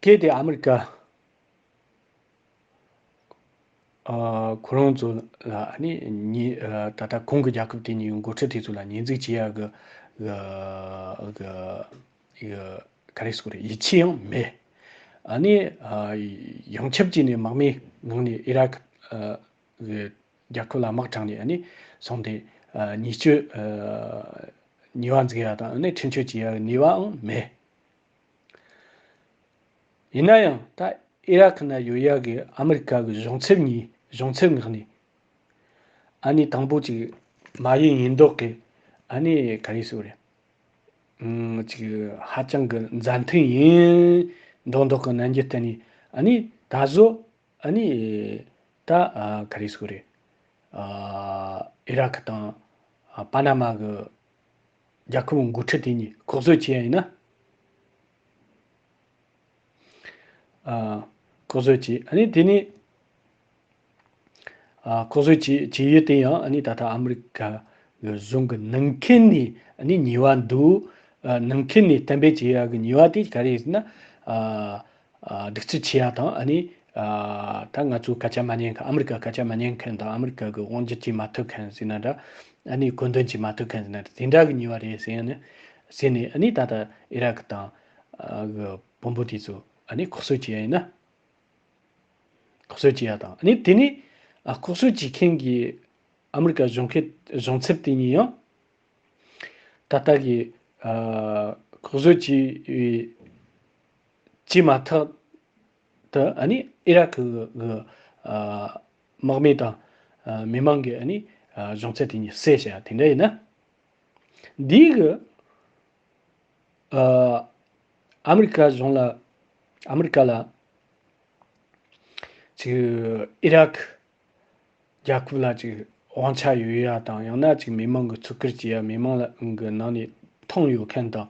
གལ་ཏེ་ཨ་མི་རི་ཀ་ཨ་ཁོ་རང་ཚོ་ལ་ཨ་ནི་ཉེ་ཨ་ད་ལྟ་གོང་གི་རྒྱལ་ཁབ་དེ་གཉིས་ཀྱི་འགོ་ཁྲིད་དེ་ཚོ་ལ་ཉེས་འཛུགས་བྱེད་ཡ་གི་གི་གི་ག་རེ་ཟེར་དགོས་རེད། ཡིད་ཆེས་ཡང་མེད། ཨ་ནི་ཨ་ཡོངས་ཁྱབ་ཀྱིས་ནས་དམག་མིའི་ངང་ནས་ཨི་རག་ཨ་གི་རྒྱལ་ཁབ་ལ་དམག་དྲངས་ནས་ཨ་ནི་སོང་སྟེ་ཨ་ཉེས་སྤྱོད་ཨ་ཉེས་པ་འཛུགས་ཡ་དང་ཨ་ནི་འཕྲིན་སྤྱོད་བྱེད་ཡ་གི་ནུས་པའང་མེད། ཡིན་ན་ཡང་ད་ཨི་རག་ནང་ཡོད་ཡ་གི་ཨ་མི་རི་ཀ་གི་གཞུང་ཚབ་གཉིས་གཞུང་ཚབ་མངགས་ནས་ཨ་ནི་དང་པོ་ཅིག་མ་ཡིན་ཡིན་མདོག་གི་ཨ་ནི་ག་རེ་ཟེར་རེད། ཨུམ་ཅིག་ཧ་ཅང་གི་མཛའ་མཐུན་ཡིན་མདོག་མདོག་གི་རྣམ་འགྱུར་བསྟན་ནས་ཨ་ནི་ད་གཟོད་ཨ་ནི་ད་ཨ་ག་རེ་ཟེར་རེད། ཨ་ཨི་རག་དང་ཨ་པ་ན་མ་གི་རྒྱལ་ཁབ་འགོ་ཁྲིད་དེ་གཉིས་ལྐོག་གསོད་བྱས་ཡ་ཡིན་ན། ཨ་ལྐོག་གསོད་བྱས། ཨ་ནི་དེ་ནས་ཨ་ལྐོག་གསོད་བྱས་བྱས་ཡོད་དེ་ཡང་ཨ་ནི་ད་ལྟ་ཨ་མི་རི་ཀ་གི་གཞུང་གི་ནང་ཁུལ་ནས་ཨ་ནི་ཉེས་པ་འདུག་ཨ་ནང་ཁུལ་ནས་གཏན་འབེབས་བྱས་ཡ་གི་ཉེས་པ་དེ་ག་རེ་ཡིན་ཟེར་ན། ཨ་ཨ་གདུག་རྩུབ་ཆེ་ཡ་དང་ཨ་ནི་ཨ་ད་ང་ཚོའི་སྐད་ཆ་མ་ཉན་མཁན། ཨ་མི་རི་ཀ་སྐད་ཆ་མ་ཉན་མཁན་དང་ཨ་མི་རི་ཀ་གི་དབང་སྒྱུར་བྱེད་མ་ཐུབ་མཁན་ཟེར་ན་འདྲ། ཨ་ནི་བཀོད་འདོམས་བྱེད་མ་ཐུབ་མཁན་ཟེར་ན་འདྲ། དེ་འདྲ་གི་ཉེས་པ་རེད་ཟེར་ནས་ཟེར་ནས་ཨ་ནི་ད་ལྟ་ཨི་རག་དང་ཨ་གི་དཔོན་པོ་དེ་ཚོ་ཨ་ནི་ལྐོག་གསོད་བྱེད་ཡ་ཡིན་ན། ལྐོག་གསོད་བྱེད་ཡ་དང་ཨ་ནི་དེ་ནས་ཨ་ལྐོག་གསོད་བྱེད་མཁན་གྱི་ཨ་མི་རི་ཀ་གཞུང་ཁེ་གཞུང་ཚབ་དེ་གཉིས་ཡང་ད་ལྟ་གི་ཨ་ལྐོག་གསོད་བྱས་བྱས་མ་ཐག་ཏུ་ཨ་ནི་ཨི་རག་གི་གི་ཨ་དམག་མི་དང་ཨ་མི་མང་གི་ཨ་ནི་ཨ་གཞུང་ཚབ་དེ་གཉིས་བསད་བྱས་དེ་འདྲ་ཡིན་ན། འདིའི་གི་ཨ་ཨ་མི་རི་ཀ་གཞུང་ལ་ཨ་མི་རི་ཀ་ལ་ཅིག་ཨི་རག་རྒྱལ་ཁབ་ལ་ཅིག་དབང་ཆ་ཡོད་ཡ་དང་ཡང་ན་ཅིག་མི་མང་གི་བརྩི་བཀུར་བྱེད་ཡ་མི་མང་ལ་གི་ནང་ནས་མཐོང་ཡོད་མཁན་དང་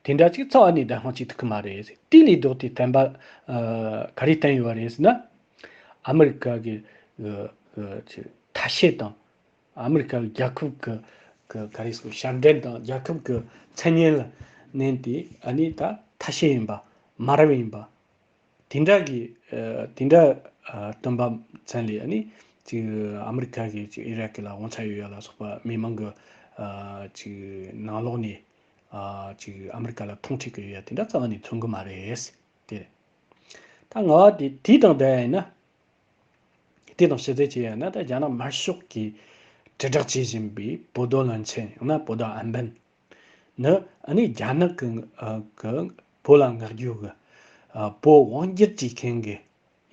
དེ་འདྲ་ཅིག་རྩ་བ་ནས་བདེན་དཔང་བྱེད་ཐུབ་ཀྱི་མ་རེད། དེ་ལས་ལྡོག་སྟེ་བསྟན་པ་ཨ་ག་རེ་བསྟན་ཡོད་པ་རེད་ཟེར་ན། ཨ་མི་རི་ཀ་གི་གི་གི་ཅིག་ཐ་ཤལ་དང་། ཨ་མི་རི་ཀ་གི་རྒྱལ་ཁབ་ཀྱི་གི་ག་རེ་ཟེར་ཞབས་འདྲེན་དང་རྒྱལ་ཁབ་ཀྱི་མཚན་སྙན་ལ་མནན་ཏེ་ཨ་ནི་ད་ཐ་ཤལ་ཡིན་པ། མ་རབས་ཡིན་པ། དེ་འདྲ་གི་ཨ་དེ་འདྲ་ཨ་སྟོན་པ་མཚན་ལས་ཨ་ནི་ཅིག་ཨ་མི་རི་ཀ་གི་ཅིག་ཨི་རག་གི་ལ་དབང་ཆ་ཡོད་ཡ་ལ་སོགས་པ་མི་མང་གི་ཨ་ཅིག་ནང་ལོགས་ནས་ཨ་ཅིག་ཨ་མི་རི་ཀ་ལ་མཐོང་ཆེན་གི་ཡོད་ཡ་དེ་འདྲ་རྩ་བ་ནས་མཚོན་གི་མ་རེད། དེ་རེད། ད་ང་བ་དེ་དེ་དང་འདྲ་ཡ་ཡིན་ན། དེ་དང་ཕྱི་བལྟས་བྱས་ཡ་ན་ད་རྒྱ་ནག་དམར་ཤོག་གིས་དྲིལ་བསྒྲགས་བྱེད་བཞིན་པའི་བོ་རྡོ་བློན་ཆེན་ཡང་ན་བོ་རྡོ་ཨན་པན་ནི་ཨ་ནི་རྒྱ་ནག་གི་ཨ་གི་བོད་ལ་མངགས་རྒྱུ་གི་ཨ་བོད་དབང་སྒྱུར་བྱེད་མཁན་གི་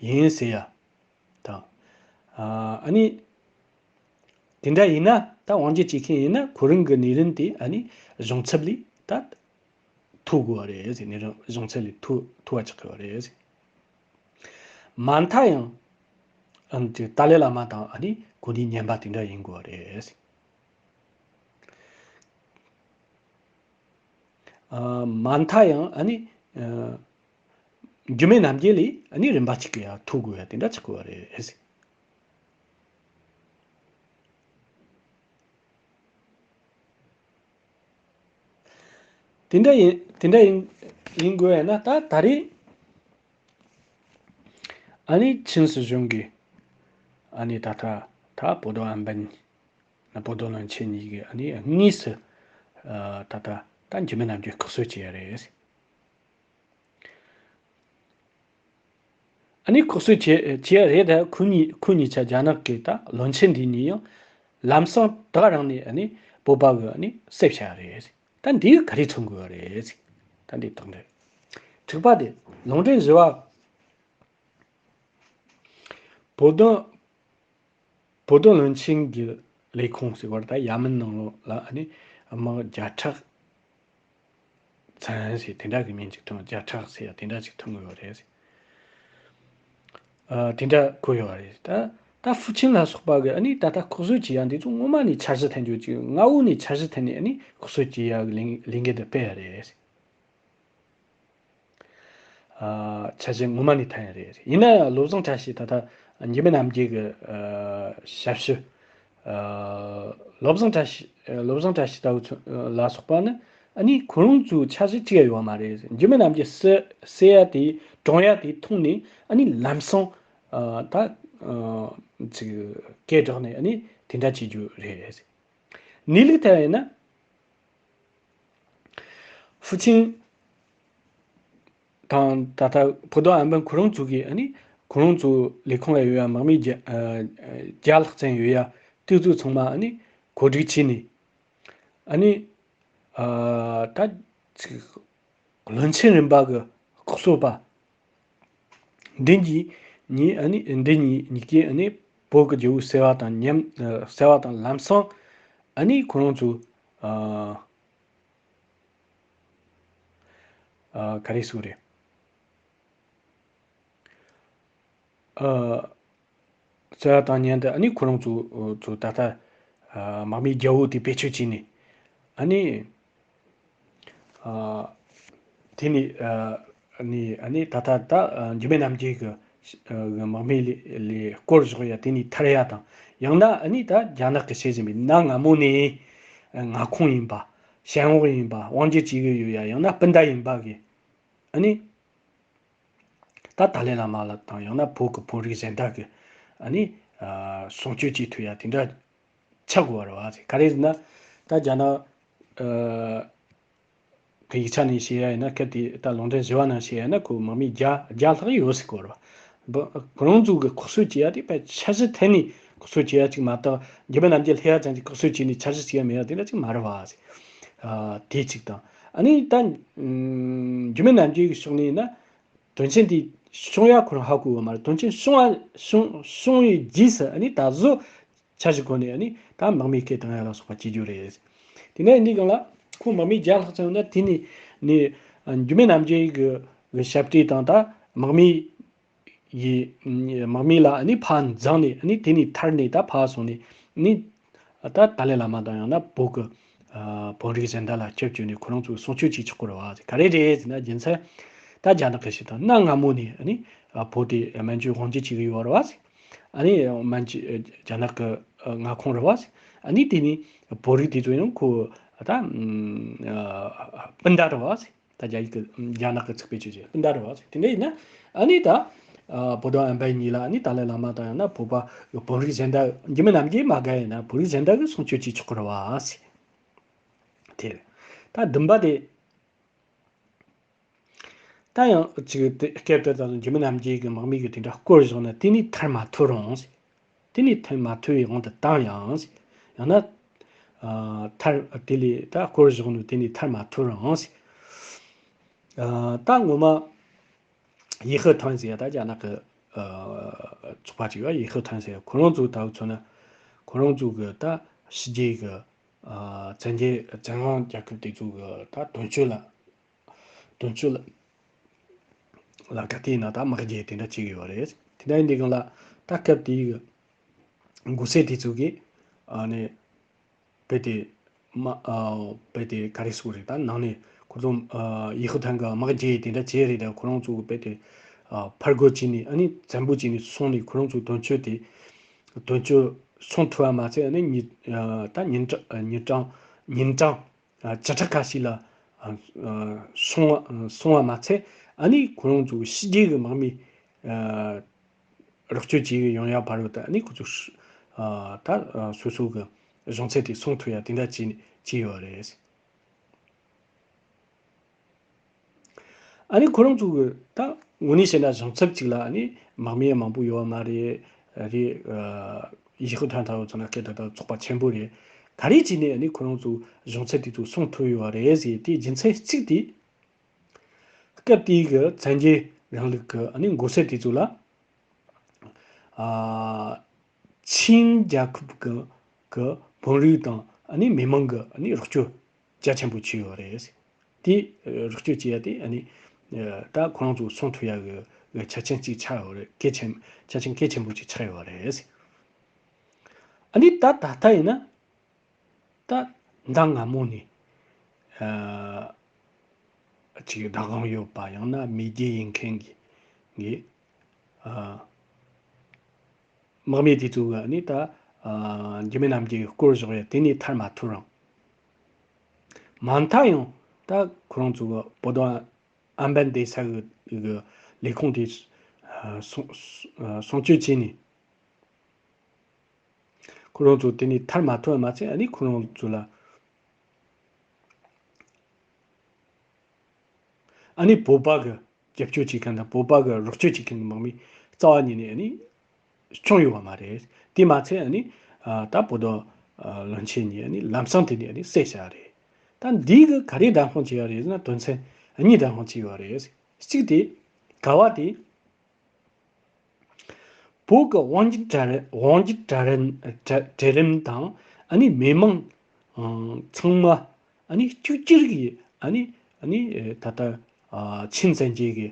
ཡིན་ཟེར་ཡ་དང་། ཨ་ནི་དེ་འདྲ་ཡིན་ན་ད་དབང་སྒྱུར་བྱེད་མཁན་ཡིན་ན་ཁོ་རང་གི་ནུས་རིན་དེ་ཨ་ནི་གཞུང་ཚབ་ལས་ད་མཐོ་དགོས་པ་རེད་ཟེར། ནུས་རིན་གཞུང་ཚབ་ལས་མཐོ་མཐོ་བ་ཆགས་དགོས་པ་རེད་ཟེར། མ་མཐའ་ཡང་ཨ་ནི་ཏཱ་ལའི་བླ་མ་དང་ཨ་ནི་གོ་གནས་རྙིང་པ་དེ་འདྲ་ཡིན་དགོས་པ་རེད་ཟེར། ཨ་མ་མཐའ་ཡང་ཨ་ནི་ཨ་འཇིགས་མེད་རྣམ་རྒྱལ་ལས་ཨ་ནི་རིམ་པ་གཅིག་གི་ཡར་མཐོ་དགོས་ཡ་དེ་འདྲ་ཆགས་དགོས་པ་རེད། དེ་འདྲ་ཡིན་དེ་འདྲ་ཡིན་ཡིན་དགོས་ཡ་ན་ད་ད་རེས་ཨ་ནི་ཆིན་སྲིད་གཞུང་གིས་ཨ་ནི་ད་ལྟ་ད་བོ་རྡོ་ཨན་པན་ན་བོ་རྡོ་བློན་ཆེན་གཉིས་ཀྱིས་ཨ་ནི་དངོས་སུ་ཨ་ད་ལྟ་ད་འཇིགས་མེད་རྣམ་རྒྱལ་ལྐོག་གསོད་བྱས་ཡ་རེད། ཨ་ནི་ལྐོག་གསོད་བྱས་བྱས་རེད། ད་ཁོ་གཉིས་ཁོ་གཉིས་ཆ་རྒྱ་ནག་གི་ད་བློན་ཆེན་འདི་གཉིས་ཡང་ལམ་སང་ད་རང་ནས་ཨ་ནི་བོད་པ་གི་ཨ་ནི་བསད་བྱས་རེད། ད་འདི་ག་རེ་མཚོན་དགོས་རེད། ད་འདི་དང་འདྲ། དྲུག་པ་དེ་ལུང་འདྲེན་བཞི་པ་བོད་དོན། བོད་དོན་བློན་ཆེན་གྱི་ལས་ཁུངས་ཟེར་བར་ད་ཡ་མིན་ནང་ལོགས་ལ་ཨ་ནི་དམག་བརྒྱ་ཕྲག་ཚན་ཟེར་དེ་འདྲ་གི་མིང་ཅིག་ཐོན། བརྒྱ་ཕྲག་ཟེར་ཡ་དེ་འདྲ་ཅིག་ཐོན་ཡོད་རེད། ཨ་དེ་འདྲ་བཀོད་ཡོད་རེད། ད་ད་ཧྥུ་ཆིན་ལ་སོགས་པ་གི་ཨ་ནི་ད་ལྟ་ལྐོག་གསོད་བྱེད་ཡ་འདི་ཚོ་སྔོན་མ་ནས་འཆར་གཞི་འཐེན་རྒྱུ་ཅིག་མངའ་འོག་ནས་འཆར་གཞི་འཐེན་ནས་ཨ་ནི་ལྐོག་གསོད་བྱེད་ཡ་གི་ལས་ལས་འགན་དེ་སྤེལ་ཡ་རེད། འཆར་གཞི་ངོ་མ་ནས་འཐེན་ཡ་རེད། ཡིན་ན་བློ་བཟང་བཀྲ་ཤིས་ད་ལྟ་འཇིགས་མེད་རྣམ་རྒྱལ་གྱི་ཞབས་ཞུ། བློ་བཟང་བཀྲ་ཤིས་བློ་བཟང་བཀྲ་ཤིས་ལྟ་བུ་ཚོ་ལ་སོགས་པ་ནི་ཨ་ནི་ཁོ་རང་ཚོའི་འཆར་གཞི་གཅིག་ཡང་ཡོད་མ་རེད། འཇིགས་མེད་རྣམ་རྒྱལ་སེ་སེ་ཡ་དེ་གྲོངས་ཡ་དེ་མཐོང་ནས་ཨ་ནི་ལམ་སང་ད་ཅིག་སྐད་བསྒྲགས་ནས་ཨ་ནི་དེ་འདྲ་བྱེད་རྒྱུ་རེད། གནས་ལུགས་ཐད་ཡིན་ན། ཧྥུ་ཆིང་དང་ད་ལྟ་ཕུ་ཏོ་ཨན་པན་ཁོ་རང་ཚོ་གིས་ཨ་ནི་ཁོ་རང་ཚོ་ལས་ཁུངས་ལ་ཡོད་ཡ་དམག་མི་བརྒྱ་ཨ་བརྒྱ་ལྷག་ཙམ་ཡོད་ཡ་དེ་ཚོ་ཚང་མ་ཨ་ནི་གོ་སྒྲིག་བྱས་ནས་ཨ་ནི་ཨ་ད་ཅིག་བློན་ཆེན་རིམ་པ་གི་སྐུ་གསོ་པ། འདི་གཉིས་ནི་ཨ་ནི་འདི་གཉིས་གཉིས་ཀས་ཨ་ནི་བོད་ཀྱི་རྒྱལ་པོ་བསུ་བ་དང་མཉམ་ཨ་བསུ་བ་དང་ལམ་སང་ཨ་ནི་ཁོ་རང་ཚོ་ཨ་ཨ་ག་རེ་ཟེར་དགོས་རེད། ཨ་བསུ་བ་དང་མཉམ་དུ་ཨ་ནི་ཁོ་རང་ཚོ་ཚོ་ད་ལྟ་ཨ་དམག་མི་རྒྱལ་པོ་དེ་བེད་སྤྱོད་བྱས་ནས་ཨ་ནི། ཨ་དེ་ནི་ཨ་ནི་ཨ་ནི་ད་ལྟ་ད་ཨ་འཇིགས་མེད་རྣམ་རྒྱལ་གྱི་ཨ་གི་དམག་མི་ལས་ལས་སྐོར་བཞག་ཡ་དེ་ནི་ཐར་ཡ་དང་། ཡང་ན་ཨ་ནི་ད་རྒྱ་ནག་གི་བྱེད་བཞིན་པའི་གནའ་སྔ་མོ་ནས་མངའ་ཁོངས་ཡིན་པ། ཞབས་འོག་ཡིན་པ། དབང་སྒྱུར་བྱེད་ཀྱི་ཡོད་ཡ། ཡང་ན་སྤུན་ཟླ་ཡིན་པ་གི་ཨ་ནི། ད་ཏཱ་ལའི་བླ་མ་ལ་དང་ཡང་ན་བོད་ཀྱི་བོད་རིགས་གཞན་དག་གི་ཨ་ནི་ཨ་སྲུང་སྐྱོབ་བྱེད་ཐུབ་ཡ་དེ་འདྲ་ཆགས་དགོས་པ་རེད་བ། ག་རེ་ཟེར་ན་ད་རྒྱ་ནག་ཨ་གི་ཡིག་ཆ་ནས་བཤད་ཡ་ཡིན་ན། སྐབས་དེ་ད་ལུང་འདྲེན་བཞི་པ་ནང་བཤད་ཡ་ན་ཁོ་དམག་མི་བརྒྱ་བརྒྱ་ལྷག་ཡོད་ཟེར་གོ་རེད་བ། ཁོ་རང་ཚོ་གི་ཁོག་གསོད་བྱེད་ཡ་དེ་དཔེ་འཆར་གཞི་འཐེན་ནས་ཁོག་གསོད་བྱེད་ཡ་ཅིག་མ་གཏོགས། འཇིགས་མེད་རྣམ་རྒྱལ་སླེབས་ཡ་ཙམ་གྱིས་ཁོག་གསོད་བྱས་ནས་འཆར་གཞི་བྱེད་ཡ་མེད་ཡ་དེ་འདྲ་ཅིག་མ་རེད་བ་ཟེར། ཨ་དེ་གཅིག་དང་། ཨ་ནི་ད་འཇིགས་མེད་རྣམ་རྒྱལ་གྱི་ཕྱོགས་ནས་ཡིན་ན། དོན་ཆེན་དེ་བྱུང་ཡ་ཁོ་རང་ཧ་གོ་བ་མ་རེད། དོན་ཆེན་བྱུང་བ་བྱུང་བྱུང་བའི་རྗེས་སུ་ཨ་ནི་ད་གཟོད་འཆར་གཞི་སྒོ་ནས་ཨ་ནི་ད་དམག་མི་སྐད་བཏང་ཡ་ལ་སོགས་པ་བྱེད་རྒྱུ་རེད། དེ་ནས་འདི་སྒང་ལ་ཁོ་དམག་མི་བརྒྱ་ལྷག་ཙམ་ཡོད་ན། དེ་ནས་ནི་འཇིགས་མེད་རྣམ་རྒྱལ་གྱི་གི་ཞབས་སྟེགས་དང་ད་དམག་མི་ཡི་དམག་མི་ལ་ཨ་ནི་ཕར་འཛེགས་ནས་ཨ་ནི་དེ་ནས་ཐར་ནས་ད་ཕར་སོང་ནས་ནི། ད་ཏཱ་ལའི་བླ་མ་དང་ཡང་ན་བོད་ཀྱི་ཨ་བོད་རིགས་གཞན་དག་ལ་སྐྱབས་བཅོལ་ནས་ཁོ་རང་ཚོའི་སྲུང་སྐྱོབ་བྱེད་ཆོག་གི་རེད་བ། ག་རེ་རེད་ཟེར་ན། རྒྱུ་མཚན་ད་རྒྱ་ནག་གི་བྱེད་སྟངས། གནའ་སྔ་མོ་ནས་ཨ་ནི་ཨ་བོད་དེ་མན་ཇུ་དབང་སྒྱུར་བྱེད་ཀྱི་ཡོད་རེད་བ། ཨ་ནི་མན་ཇུ་རྒྱ་ནག་གི་མངའ་ཁོངས་རེད་བ། ཨ་ནི་དེ་ནི་བོད་རིགས་དེ་ཚོ་ཡང་ཁོ་ད་སྤུན་ཟླ་རེད་བ། ད་རྒྱ་ཡིག་གི་རྒྱ་ནག་གི་ཚིག་བེད་སྤྱོད་བྱས་སྤུན་ཟླ་རེད་བ། དེ་འདྲ་ཡིན་ན་ཨ་ནི་ད་ཨ་བོ་དོ་ཨན་པའི་གཉིས་ལ་ཨ་ནི་ཏཱ་ལའི་བླ་མ་དང་ཡང་ན་བོད་པ་བོད་རིགས་གཞན་དག་འཇིགས་མེད་རྣམ་རྒྱལ་མ་དགའ་ཡིན་ན་བོད་རིགས་གཞན་དག་གིས་སྲུང་སྐྱོབ་བྱེད་ཆོག་གི་རེད་བ་ཟེར། དེ་རེད། ད་བདུན་པ་དེ་ད་ཡང་ཅིག་དེ་སྐབས་དེ་དང་འཇིགས་མེད་རྣམ་རྒྱལ་གྱི་དམག་མི་གིས་དེ་འདྲ་སྐོར་བཞག་ན་དེ་ནི་ཐར་མ་ཐུབ་རུང་ཟེར། དེ་ནི་ཐར་མ་ཐུབ་པའི་དབང་དུ་བཏང་ཡང་ཟེར། ཡང་ན་ཨ་ཐར་དེ་ལས་ད་སྐོར་བཞག་ནས་དེ་ནི་ཐར་མ་ཐུབ་རུང་ཟེར། ཨ་ད་ངོ་མ་ཡེ་ཧུ་ཐན་ཟེར་ཡ་ད་རྒྱ་ནག་གི་ཨ་ཚོགས་པ་ཅིག་ཡོད། ཡེ་ཧུ་ཐན་ཟེར་ཡ་ཁོ་རང་ཚོ་ལྟ་བུ་མཚོན་ན་ཁོ་རང་ཚོ་གི་ད་ཕྱི་རྒྱལ་གི་ཨ་བཙན་རྒྱལ་བཙན་དབང་རྒྱལ་ཁབ་དེ་ཚོ་གི་ད་དོན་གཅོད་ལ་དོན་གཅོད་ལ་ལ་ག་དེ་ཡིན་ན་ད་དམག་རྒྱག་དེ་འདྲ་བྱེད་ཀྱི་ཡོད་རེད། དེ་འདྲ་ཡིན་དུས་སྒང་ལ་ད་སྐབས་དེའི་གི་འགོ་སེར་དེ་ཚོ་གིས་ཨ་ནི་རྦད་དེ་མ་ཨ་རྦད་དེ་ག་རེ་ཟེར་དགོས་རེད། ད་ནང་ནས་ཁོ་ཚོ་ཨ་ཡེ་ཧུ་ཐན་གི་དམག་རྒྱག་དེ་འདྲ་བྱས་རེད། ད་ཁོ་རང་ཚོ་རྦད་དེ་ཨ་ཕར་རྒོལ་བྱས་ནས་ཨ་ནི་བཙན་པོ་བྱས་ནས་སོང་ནས་ཁོ་རང་ཚོ་དོན་གཅོད་དེ་དོན་གཅོད་སོང་ཐུབ་པ་མ་ཚད། ཨ་ནི་ཉིན་ཨ་ད་ཉིན་གྲངས་ཉིན་གྲངས་ཉིན་གྲངས་ཨ་བཅུ་ཕྲག་ཁ་ཤས་ལ་ཨ་ཨ་སོང་བ་སོང་བ་མ་ཚད། ཨ་ནི་ཁོ་རང་ཚོ་ཕྱི་རྒྱལ་གྱི་དམག་མི་ཨ་རོགས་སྐྱོར་བྱེད་ཀྱི་ཡོང་ཡ་བར་དུ་ད་ཨ་ནི་ཁོ་ཚོ་ཨ་ད་ཨ་སོ་སོ་གི་གཞུང་ཚབ་དེ་སོང་ཐུབ་ཡ་དེ་འདྲ་བྱས་བྱས་ཡོད་རེད། ཨ་ནི་ཁོ་རང་ཚོ་གི་ད་དངོས་གནས་བཤད་ན་གཞུང་ཚབ་ཅིག་ལ་ཨ་ནི་དམག་མི་མང་པོ་ཡོད་པ་མ་རེད། རེད། ཨ་ཡེ་ཤུ་ཐན་ཐའོ་ཚོ་ན་སྐད་ད་ད་ཚོགས་པ་ཆེན་པོ་རེད། ག་རེ་བྱས་ནས་ཨ་ནི་ཁོ་རང་ཚོ་གཞུང་ཚབ་དེ་ཚོ་སོང་ཐུབ་ཡོད་པ་རེད་ཟེར་དེ་རྒྱུ་མཚན་གཅིག་དེ། སྐབས་དེའི་གི་བཙན་རྒྱལ་རིང་ལུགས་ཀྱི་ཨ་ནི་འགོ་སེར་དེ་ཚོ་ལ། ཨ་ཆིན་རྒྱལ་ཁབ་ཀྱི་ཀྱི་བོད་རིགས་དང་ཨ་ནི་མི་མང་གི་ཨ་ནི་རོགས་སྐྱོར་རྒྱ་ཆེན་པོ་བྱས་ཡོད་རེད། དེ་རོགས་སྐྱོར་བྱེད་ཡ་དེ་ཨ་ནི་ད་ཁོ་རང་ཚོ་སོང་ཐུབ་ཡ་གི་གི་ཆ་རྐྱེན་གཅིག་ཆགས་ཡོད་རེད། གལ་ཆེན་ཆ་རྐྱེན་གལ་ཆེན་པོ་གཅིག་ཆགས་ཡོད་རེད། ཨ་ནི་ད་ད་ལྟ་ཡིན་ན། ད་གནའ་སྔ་མོ་ནས་ཨ་ ཅིག་བདག་དབང་ཡོད་པ་ཡང་ན་མེས་རྒྱལ་ཡིན་མཁན་གྱི་གི་ཨ་དམག་མི་དེ་ཚོ་གི་ཨ་ནི་ད་ཨ་འཇིགས་མེད་རྣམ་རྒྱལ་གྱི་སྐོར་ཞོག་ཡ་དེ་ནས་ཐར་མ་ཐུབ་རུང་། མ་མཐའ་ཡང་ད་ཁོ་རང་ཚོ་གི་བོད་དོན་ཨམ་བན་སྡེ་ས་གི་གི་ལས་ཁུངས་དེ་ཨ་སྲུང་ཨ་སྲུང་སྐྱོབ་བྱས་ནས། ཁོ་རང་ཚོ་དེ་ནས་ཐར་མ་ཐུབ་པ་མ་ཚད་ཨ་ནི་ཁོ་རང་ཚོ་ལ་ཨ་ནི་བོད་པ་གི་རྒྱབ་སྐྱོར་བྱེད་མཁན་དང་བོད་པ་གི་རོགས་སྐྱོར་བྱེད་མཁན་གྱི་དམག་མི་རྩ་བ་ཉིད་ནས་ཨ་ནི་བྱུང་ཡོད་པ་མ་རེད། དེ་མ་ཚད་ཨ་ནི་ཨ་ད་བོད་དོན་ཨ་བློན་ཆེན་ནས་ཨ་ནི་ལམ་སང་དེ་ནས་ཨ་ནི་བསད་བཞག་རེད། ད་འདི་གི་ག་རེ་བདམས་ཁོངས་བྱས་ཡོད་རེད་ཟེར་ན་དོན་ཚན་གཉིས་བདམས་ཁོངས་བྱས་ཡོད་རེད། གཅིག་དེ་ག་བ་དེ། བོད་ཀྱི་དབང་སྒྱུར་གྲལ་རིམ་དབང་སྒྱུར་གྲལ་རིམ་གྲལ་གྲལ་རིམ་དང་ཨ་ནི་མི་མང་ཨང་ཚང་མ་ཨ་ནི་གཅིག་གྱུར་གྱིས་ཨ་ནི་ཨ་ནི་ཨེ་ད་ལྟ་ཨ་ཆིན་བཙན་རྒྱལ་གྱི་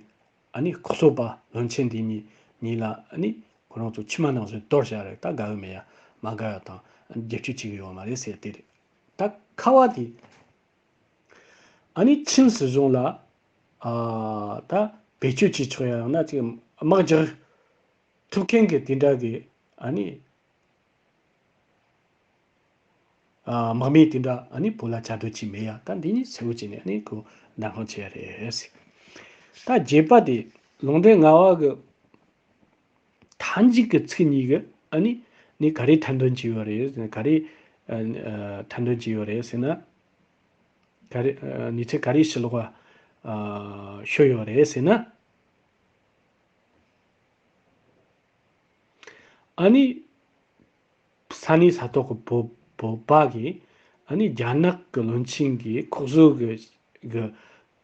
ཨ་ནི་ལྐོག་གསོད་པ་བློན་ཆེན་འདི་གཉིས་གཉིས་ལ་ཨ་ནི་ཁོ་རང་ཚོ་ཕྱི་མ་ནང་བཞིན་གཏོར་བཞག་རེད། ད་དགའ་བོ་མེད་ཡ་མ་དགའ་ཡ་དང་རྒྱབ་སྐྱོར་བྱེད་ཀྱི་ཡོད་མ་རེད་ཟེར་དེ་རེད། ད་ཁ་བ་དེ། ཨ་ནི་ཆིན་སྲིད་གཞུང་ལ་ཨ་ད་བེད་སྤྱོད་བྱེད་ཆོག་ཡ་ཡང་ན་ཅིག་དམག་རྒྱག་ཐུབ་མཁན་གྱི་དེ་འདྲ་གི་ཨ་ནི་ཨ་དམག་མི་དེ་འདྲ་ཨ་ནི་བོད་ལ་བཅའ་སྡོད་ཅིག་མེད་ཡ། ད་འདི་གཉིས་གསལ་བོ་བྱས་ནས་ཨ་ནི་ཁོ་བདམས་ཁོངས་བྱས་ཡ་རེད། ད་བརྒྱད་པ་དེ་ལུང་འདྲེན་ལྔ་པ་གི་མཐའ་མཇུག་གི་ཚིག་གཉིས་ཀྱི་ཨ་ནི་ནི་ག་རེ་ཐེར་འདོན་བྱས་ཡོད་རེད། ག་རེ་ཨ་ཨ་ཐེར་འདོན་བྱས་ཡོད་རེད་ཟེར་ན། ག་རེ་ཨ་ནི་ཚེ་ག་རེ་ཕྱི་ལོགས་ཨ་ཤོད་ཡོད་རེད་ཟེར་ན། ཨ་ནི་ས་གནས་ས་ཐོག་གི་བོད་བོད་པ་གིས་ཨ་ནི་རྒྱ་ནག་གི་བློན་ཆེན་གྱི་ལྐོག་གསོད་གི་གི་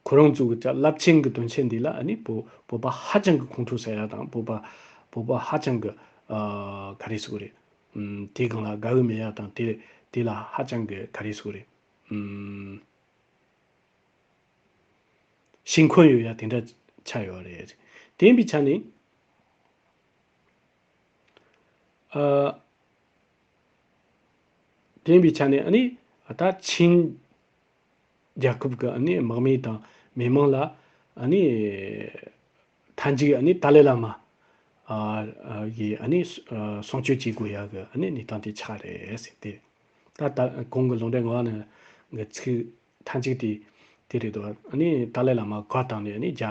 ཁོ་རང་ཚོ་གི་རླབས་ཆེན་གི་དོན་ཆེན་འདི་ལ་ཨ་ནི་བོད་བོད་པ་ཧ་ཅང་གི་ཁོང་ཁྲོ་ཟ་ཡ་དང་བོད་པ་བོད་པ་ཧ་ཅང་གི་ཨ་ག་རེ་ཟེར་དགོས་རེད། ཨུམ་དེ་སྒང་ལ་དགའ་བོ་མེད་ཡ་དང་དེ་དེ་ལ་ཧ་ཅང་གི་ག་རེ་ཟེར་དགོས་རེད། ཨུམ་ཤེས་འཁོན་ཡོད་ཡ་དེ་འདྲ་ཆགས་ཡོད་རེད། དེ་ཡིན་པའི་ཆ་ནས། ཨ། དེ་ཡིན་པའི་ཆ་ནས་ཨ་ནི་ད་ཆིན་རྒྱལ་ཁབ་ཀྱི་ཨ་ནི་དམག་མི་དང་མི་མང་ལ་ཨ་ནི་མཐའ་མཇུག་ཨ་ནི་ཏཱ་ལའི་བླ་མ་ཨ་ཨ་ཡིས་ཨ་ནི་ཨ་སྲུང་སྐྱོབ་བྱེད་དགོས་ཡ་གི་ཨ་ནི་གནས་སྟངས་དེ་ཆགས་རེད་ཟེར་ཏེ། ད་ད་གོང་གི་ལུང་འདྲེན་ལྔ་པ་ནང་གི་ཚིག་མཐའ་མཇུག་དེ་དེ་རེད་དོ། ཨ་ནི་ཏཱ་ལའི་བླ་མ་བཀའ་བཏང་ནས་ཨ་ནི་རྒྱ་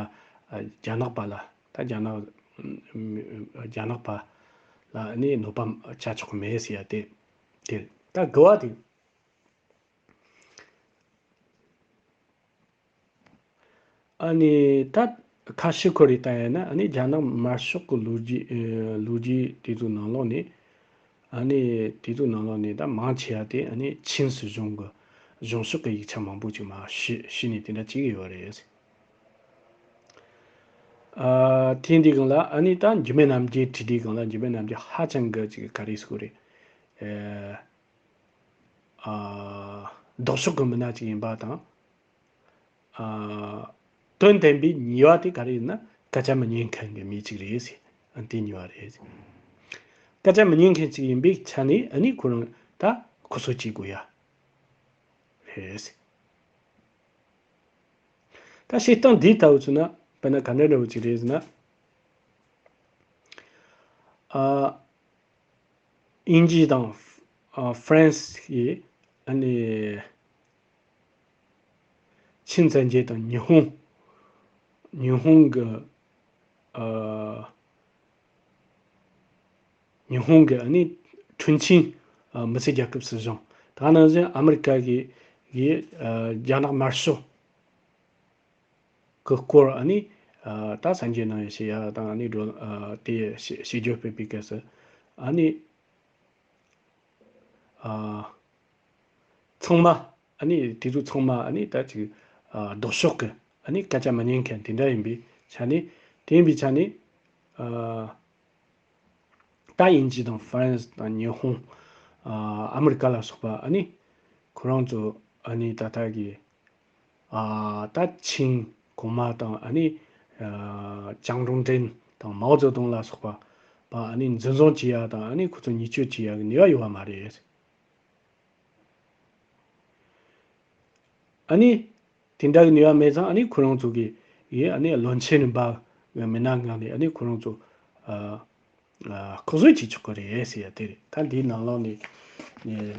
རྒྱ་ནག་པ་ལ་ད་རྒྱ་ནག་རྒྱ་ནག་པ་ལ་ཨ་ནི་གནོད་པ་བྱ་ཆོག་གི་མེད་ཟེར་ཡ་དེ་དེ་ད་དགུ་བ་དེ། ཨ་ནི་ད་ཁ་ཕྱིར་འཁོར་རེ་བལྟ་ཡ་ན་ཨ་ནི་རྒྱ་ནག་དམར་ཤོག་གི་ལོ་རྒྱུས་ཨེ་ལོ་རྒྱུས་དེ་ཚོ་ནང་ལོགས་ནས་ཨ་ནི་དེ་ཚོ་ནང་ལོགས་ནས་ད་མང་ཆེ་བ་དེ་ཨ་ནི་ཆིན་སྲིད་གཞུང་གི་གཞུང་ཕྱོགས་ཀྱི་ཡིག་ཆ་མང་པོ་ཅིག་མར་བཤུས་བཤུས་ནས་དེ་འདྲ་བྱེད་ཀྱི་ཡོད་རེད། ཨ་དེ་འདི་སྒང་ལ་ཨ་ནི་ད་འཇིགས་མེད་རྣམ་རྒྱལ་བྲིས་དུས་སྒང་ལ་འཇིགས་མེད་རྣམ་རྒྱལ་ཧ་ཅང་གི་ཅིག་ག་རེ་ཟེར་དགོས་རེད། ཨེ། ཨ། ལྡོག་ཕྱོགས་ཀྱི་མི་སྣ་ཅིག་ཡིན་པ་དང་། ཨ། དོན་བདེན་པའི་ཉེས་པ་དེ་ག་རེ་ཡིན་ན་སྐད་ཆ་མི་ཉན་མཁན་གྱི་མི་ཅིག་རེད་ཟེར། ཨ་དེ་ཉེས་པ་རེད་ཟེར། སྐད་ཆ་མི་ཉན་མཁན་ཅིག་ཡིན་པའི་ཆ་ནས་ཨ་ནི་ཁོ་རང་ད་ཁོ་ཚོ་བྱེད་དགོས་ཡ་རེད་ཟེར། ད་བཤད་སྟངས་འདི་ལྟ་བུ་བྱུང་ན་དཔེར་ན་ག་འདྲ་འདྲ་བོ་ཅིག་རེད་ཟེར་ན། ཨ། དབྱིན་ཇི་དང་ཨ་ཧྥ་རན་སི་ཡིས་ཨ་ནི་ཆིན་བཙན་རྒྱལ་དང་ཉི་ཧོང་ཉི་ཧོང་གི་ཨ་ཉི་ཧོང་གི་ཨ་ནི་ཁྲུན་ཆིན་ཨ་མི་སེར་རྒྱལ་ཁབ་སྲིད་གཞུང་ད་ནང་བཞིན་ཨ་མི་རི་ཀ་གི་གི་ཨ་རྒྱ་ནག་དམར་ཤོག་གི་སྐོར་ཨ་ནི་ཨ་ད་གསར་འགྱུར་ནང་ཡང་བཤད་ཡ་དང་ཨ་ནི་འགྲོ་ཨ་དེ་བཤད་བཤད་རྒྱུ་སྤེལ་བའི་སྐབས་སུ་ཨ་ནི་ཨ་ཚང་མ་ཨ་ནི་དེ་ཚོ་ཚང་མ་ཨ་ནི་ད་ཅིག་ཨ་ལྡོག་ཕྱོགས་ཀྱི་ཨ་ནི་སྐད་ཆ་མི་ཉན་མཁན་དེ་འདྲ་ཡིན་པའི་ཆ་ནས་དེ་ཡིན་པའི་ཆ་ནས་ཨ། ད་དབྱིན་ཇི་དང་ཧྥ་རན་སི་དང་ཉི་ཧོང་ཨ་ཨ་མི་རི་ཀ་ལ་སོགས་པ་ཨ་ནི་ཁོ་རང་ཚོ་ཨ་ནི་ད་ལྟ་གི་ཨ་ད་ཆིང་གོང་མ་དང་ཨ་ནི་ཨ་ཅང་ཀྲུང་ཀྲེང་དང་མའོ་ཙེ་ཏུང་ལ་སོགས་པ་པ་ཨ་ནི་འཛིན་བཟུང་བྱེད་ཡ་དང་ཨ་ནི་ཁོ་ཚོ་ཉེས་སྤྱོད་བྱེད་ཡ་གི་ནུས་པ་ཡོད་པ་མ་རེད། ཨ་ནི། དེ་འདྲ་གི་ནུས་པ་མེད་ཙང་ཨ་ནི་ཁོ་རང་ཚོ་གི་ཡིས་ཨ་ནི་བློན་ཆེན་རིམ་པ་གི་མི་སྣ་ངང་ནས་ཨ་ནི་ཁོ་རང་ཚོ་ཨ་ཨ་ལྐོག་གསོད་བྱེད་ཆོག་གི་རེད་ཟེར་ཡ་དེ་རེད། ད་འདིའི་ནང་ལོགས་ནས་ནས་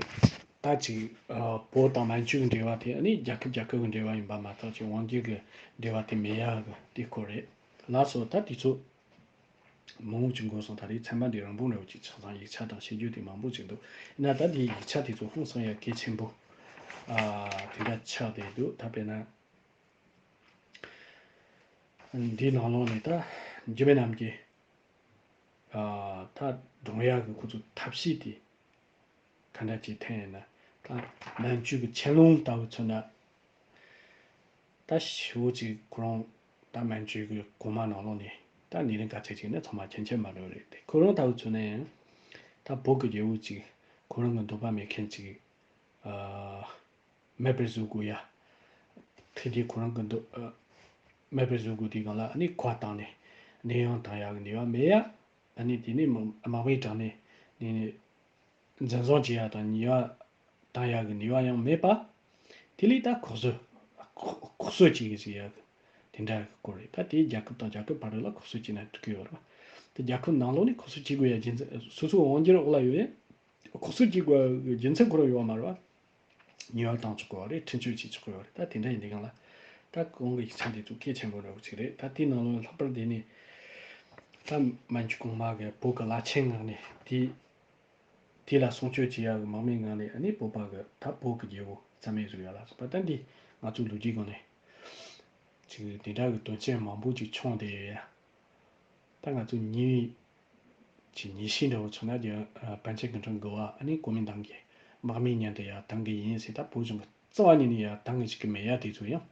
ད་ཅིག་ཨ་བོད་དང་མན་ཇུ་གི་འབྲེལ་བ་དེ་ཨ་ནི་རྒྱལ་ཁབ་རྒྱལ་ཁབ་གི་འབྲེལ་བ་ཡིན་པ་མ་གཏོགས་ཅིག་དབང་སྒྱུར་གི་འབྲེལ་བ་དེ་མེད་ཡ་གི་དེ་སྐོར་རེད། ལགས་སོ། ད་དེ་ཚོ་མང་པོ་ཅིག་འགོར་སོང་། ད་རེས་ཚན་པ་འདི་རིང་པོ་འདྲ་བོ་ཅིག་ཆགས་སོང་། ཡིག་ཆ་དང་བཤད་རྒྱུ་དེ་མང་པོ་ཅིག་འདུག་ཡིན་ན་ད་འདི་ཡིག་ཆ་དེ་ཚོ་ཧང་སང་ཡ་གལ་ཆེན་པོ་ཨ་དེ་འདྲ་ཆགས་བསྡད་འདུག་ད་དཔེར་ན་འདིའི་ནང་ལོགས་ནས་ད་འཇིགས་མེད་རྣམ་རྒྱལ་ཨ་ད་བགྲང་ཡག་གི་ཁོ་ཚོ་ཐབས་ཤེས་དེ་ག་འདྲ་ཅིག་འཐེན་ཡིན་ན། ད་མན་ཇུ་གི་ཆན་ལུང་ལྟ་བུ་མཚོན་ན། ད་ཞེ་པོ་ཅིག་ཁོ་རང་ད་མན་ཇུ་གི་གོང་མ་ནང་ལོགས་ནས་ད་ནི་རིང་ག་ཚད་ཅིག་ནི་ཚང་མ་མཁྱེན་མཁྱེན་མ་འགྲོ་རེད་དེ། ཁོ་རང་ལྟ་བུ་མཚོན་ན་ཡང་ད་བོད་ཀྱི་རྒྱལ་པོ་ཅིག་ཁོ་རང་གི་འདོད་པ་མེད་མཁན་ཅིག་ཨ་མེད་པར་བཟོ་དགོས་ཡ། ཐེངས་འདིའི་ཁོ་རང་གི་འདོད་ཨ་མེད་པར་བཟོ་དགོས་དུས་སྒང་ལ་ཨ་ནི་ཁོ་བཏང་ནས་གནས་དབྱུང་བཏང་ཡག་གི་ནུས་པ་མེད་ཡ། ཨ་ནི་དེ་ནས་དམག་མིའི་དྲུང་ནས་ནི་འཛིན་བཟུང་བྱེད་ཡ་དང་ནུས་པ་བཏང་ཡག་གི་ནུས་པ་ཡང་མེད་པ། དེ་ལས་ད་ལྐོག་གསོད་ལྐོག་ལྐོག་གསོད་བྱེད་གི་ཟེར་ཡག་གི་དེ་འདྲ་གི་སྐོར་རེད། ད་དེ་རྒྱལ་ཁབ་དང་རྒྱལ་ཁབ་བར་ལ་ལྐོག་གསོད་བྱས་ན་འགྲིག་གི་ཡོད་རེད་བ། དེ་རྒྱལ་ཁབ་ནང་ལོགས་ནས་ལྐོག་གསོད་བྱེད་དགོས་ཡ་རྒྱུ་མཚན་སོ་སོའི་དབང་སྒྱུར་འོག་ལ་ཡོད་ཡ། ལྐོག་གསོད་བྱེད་དགོས་ཡ་གི་རྒྱུ་མཚན་ཁོ་རང་ཡོད་བ་མ་རེད་བ། ཉེས་པ་བཏང་ཆོག་གི་ཡོད་རེད། འཁྲུན་ཆོད་བྱེད་ཆོག་གི་ཡོད་རེད། ད་དེ་འདྲ་ཡིན་དུས་སྒང་ལ་ད་གོང་གི་ཡིག་ཆ་འདི་ཚོ་གལ་ཆེན་པོ་འདྲ་བོ་ཅིག་རེད། ད་དེའི་ནང་ལོགས་ལྷག་པར་དེ་ནས་ད་མན་ཇུ་གོང་མ་གི་བོད་ཀྱི་བླ་ཆེན་ངག་ནས་དེ་དེ་ལ་སྲུང་སྐྱོབ་བྱེད་ཡག་གི་དམག་མི་ངག་ནས་ཨ་ནི་བོད་པ་གི་ད་བོད་ཀྱི་རྒྱལ་པོ་རྩ་མེད་བཟོ་ཡག་ལ་སོགས་པ། ད་འདི་ང་ཚོའི་ལོ་རྒྱུས་སྒང་ནས་ཅིག་དེ་འདྲ་གི་དོན་རྐྱེན་མང་པོ་ཅིག་བྱུང་བསྡད་ཡོད་ཡ། ད་ང་ཚོ་ཉེ་བའི་ཅིག་ཉེ་ཤོས་འདྲ་བོ་མཚོན་ན་རྒྱ་ཨ་པཎ་ཆེན་སྐུ་ཕྲེང་དགུ་པ་ཨ་ནི་གོ་མིན་ཏང་གི་དམག་མི་མཉམ་དུ་ཡར་བཏང་གི་ཡིན་ཟེར། ད་བོད་གཞུང་གི་རྩ་བ་ཉིད་ནས་ཡར་བཏང་གི་བཅུག་གི་མེད་ཡ། དེ་ཚོ་ཡང་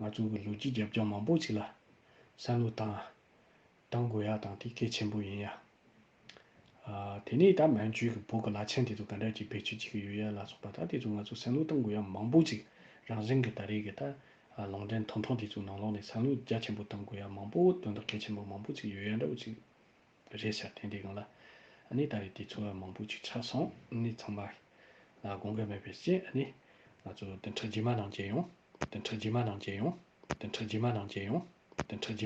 ང་ཚོ་གི་ལོ་རྒྱུས་རྒྱབ་ལྗོངས་མང་པོ་ཅིག་ལ་བསམ་བློ་བཏང་བཏང་དགོས་ཡ་དང་དེ་གལ་ཆེན་པོ་ཡིན་ཡ། ཨ་དེ་ནས་ད་མན་ཇུ་གི་བོད་ཀྱི་བླ་ཆེན་དེ་ཚོ་ག་འདྲ་ཅིག་བེད་སྤྱོད་བྱེད་ཀྱི་ཡོད་ཡ་ལ་སོགས་པ། ད་དེ་ཚོ་ང་ཚོ་བསམ་བློ་གཏོང་དགོས་ཡ་མང་པོ་ཅིག་རང་བཞིན་གྱི་ད་རེས་ཀྱི་ད་ཨ་ལུང་འདྲེན་ཐུང་ཐུང་དེ་ཚོའི་ནང་ལོགས་ནས་བསམ་བློ་རྒྱ་ཆེན་པོ་གཏོང་དགོས་ཡ་མང་པོ། དོན་དག་གལ་ཆེན་པོ་མང་པོ་ཅིག་ཡོད་ཡ་འདྲ་བོ་ཅིག་རེད་ཤག་དེ་འདྲའི་སྒང་ལ་ཨ་ནི་ད་རེས་དེ་ཚོ་མང་པོ་ཅིག་ཆགས་སོང་། ཨ་ནི་ཚང་མ་ལ་དགོངས་འགལ་མེད་པའི་ཆེད་ཨ་ནི་ང་ཚོ་བདུན་ཕྲག་རྗེས་མ་ནང་མཇལ་ཡོང་། བདུན་ཕྲག་རྗེས་མ་ནང་མཇལ་ཡོང་། བདུན་ཕྲག་རྗེས་མ་ནང་མཇལ་ཡོང་། བདུན་ཕྲག་རྗེས་མ།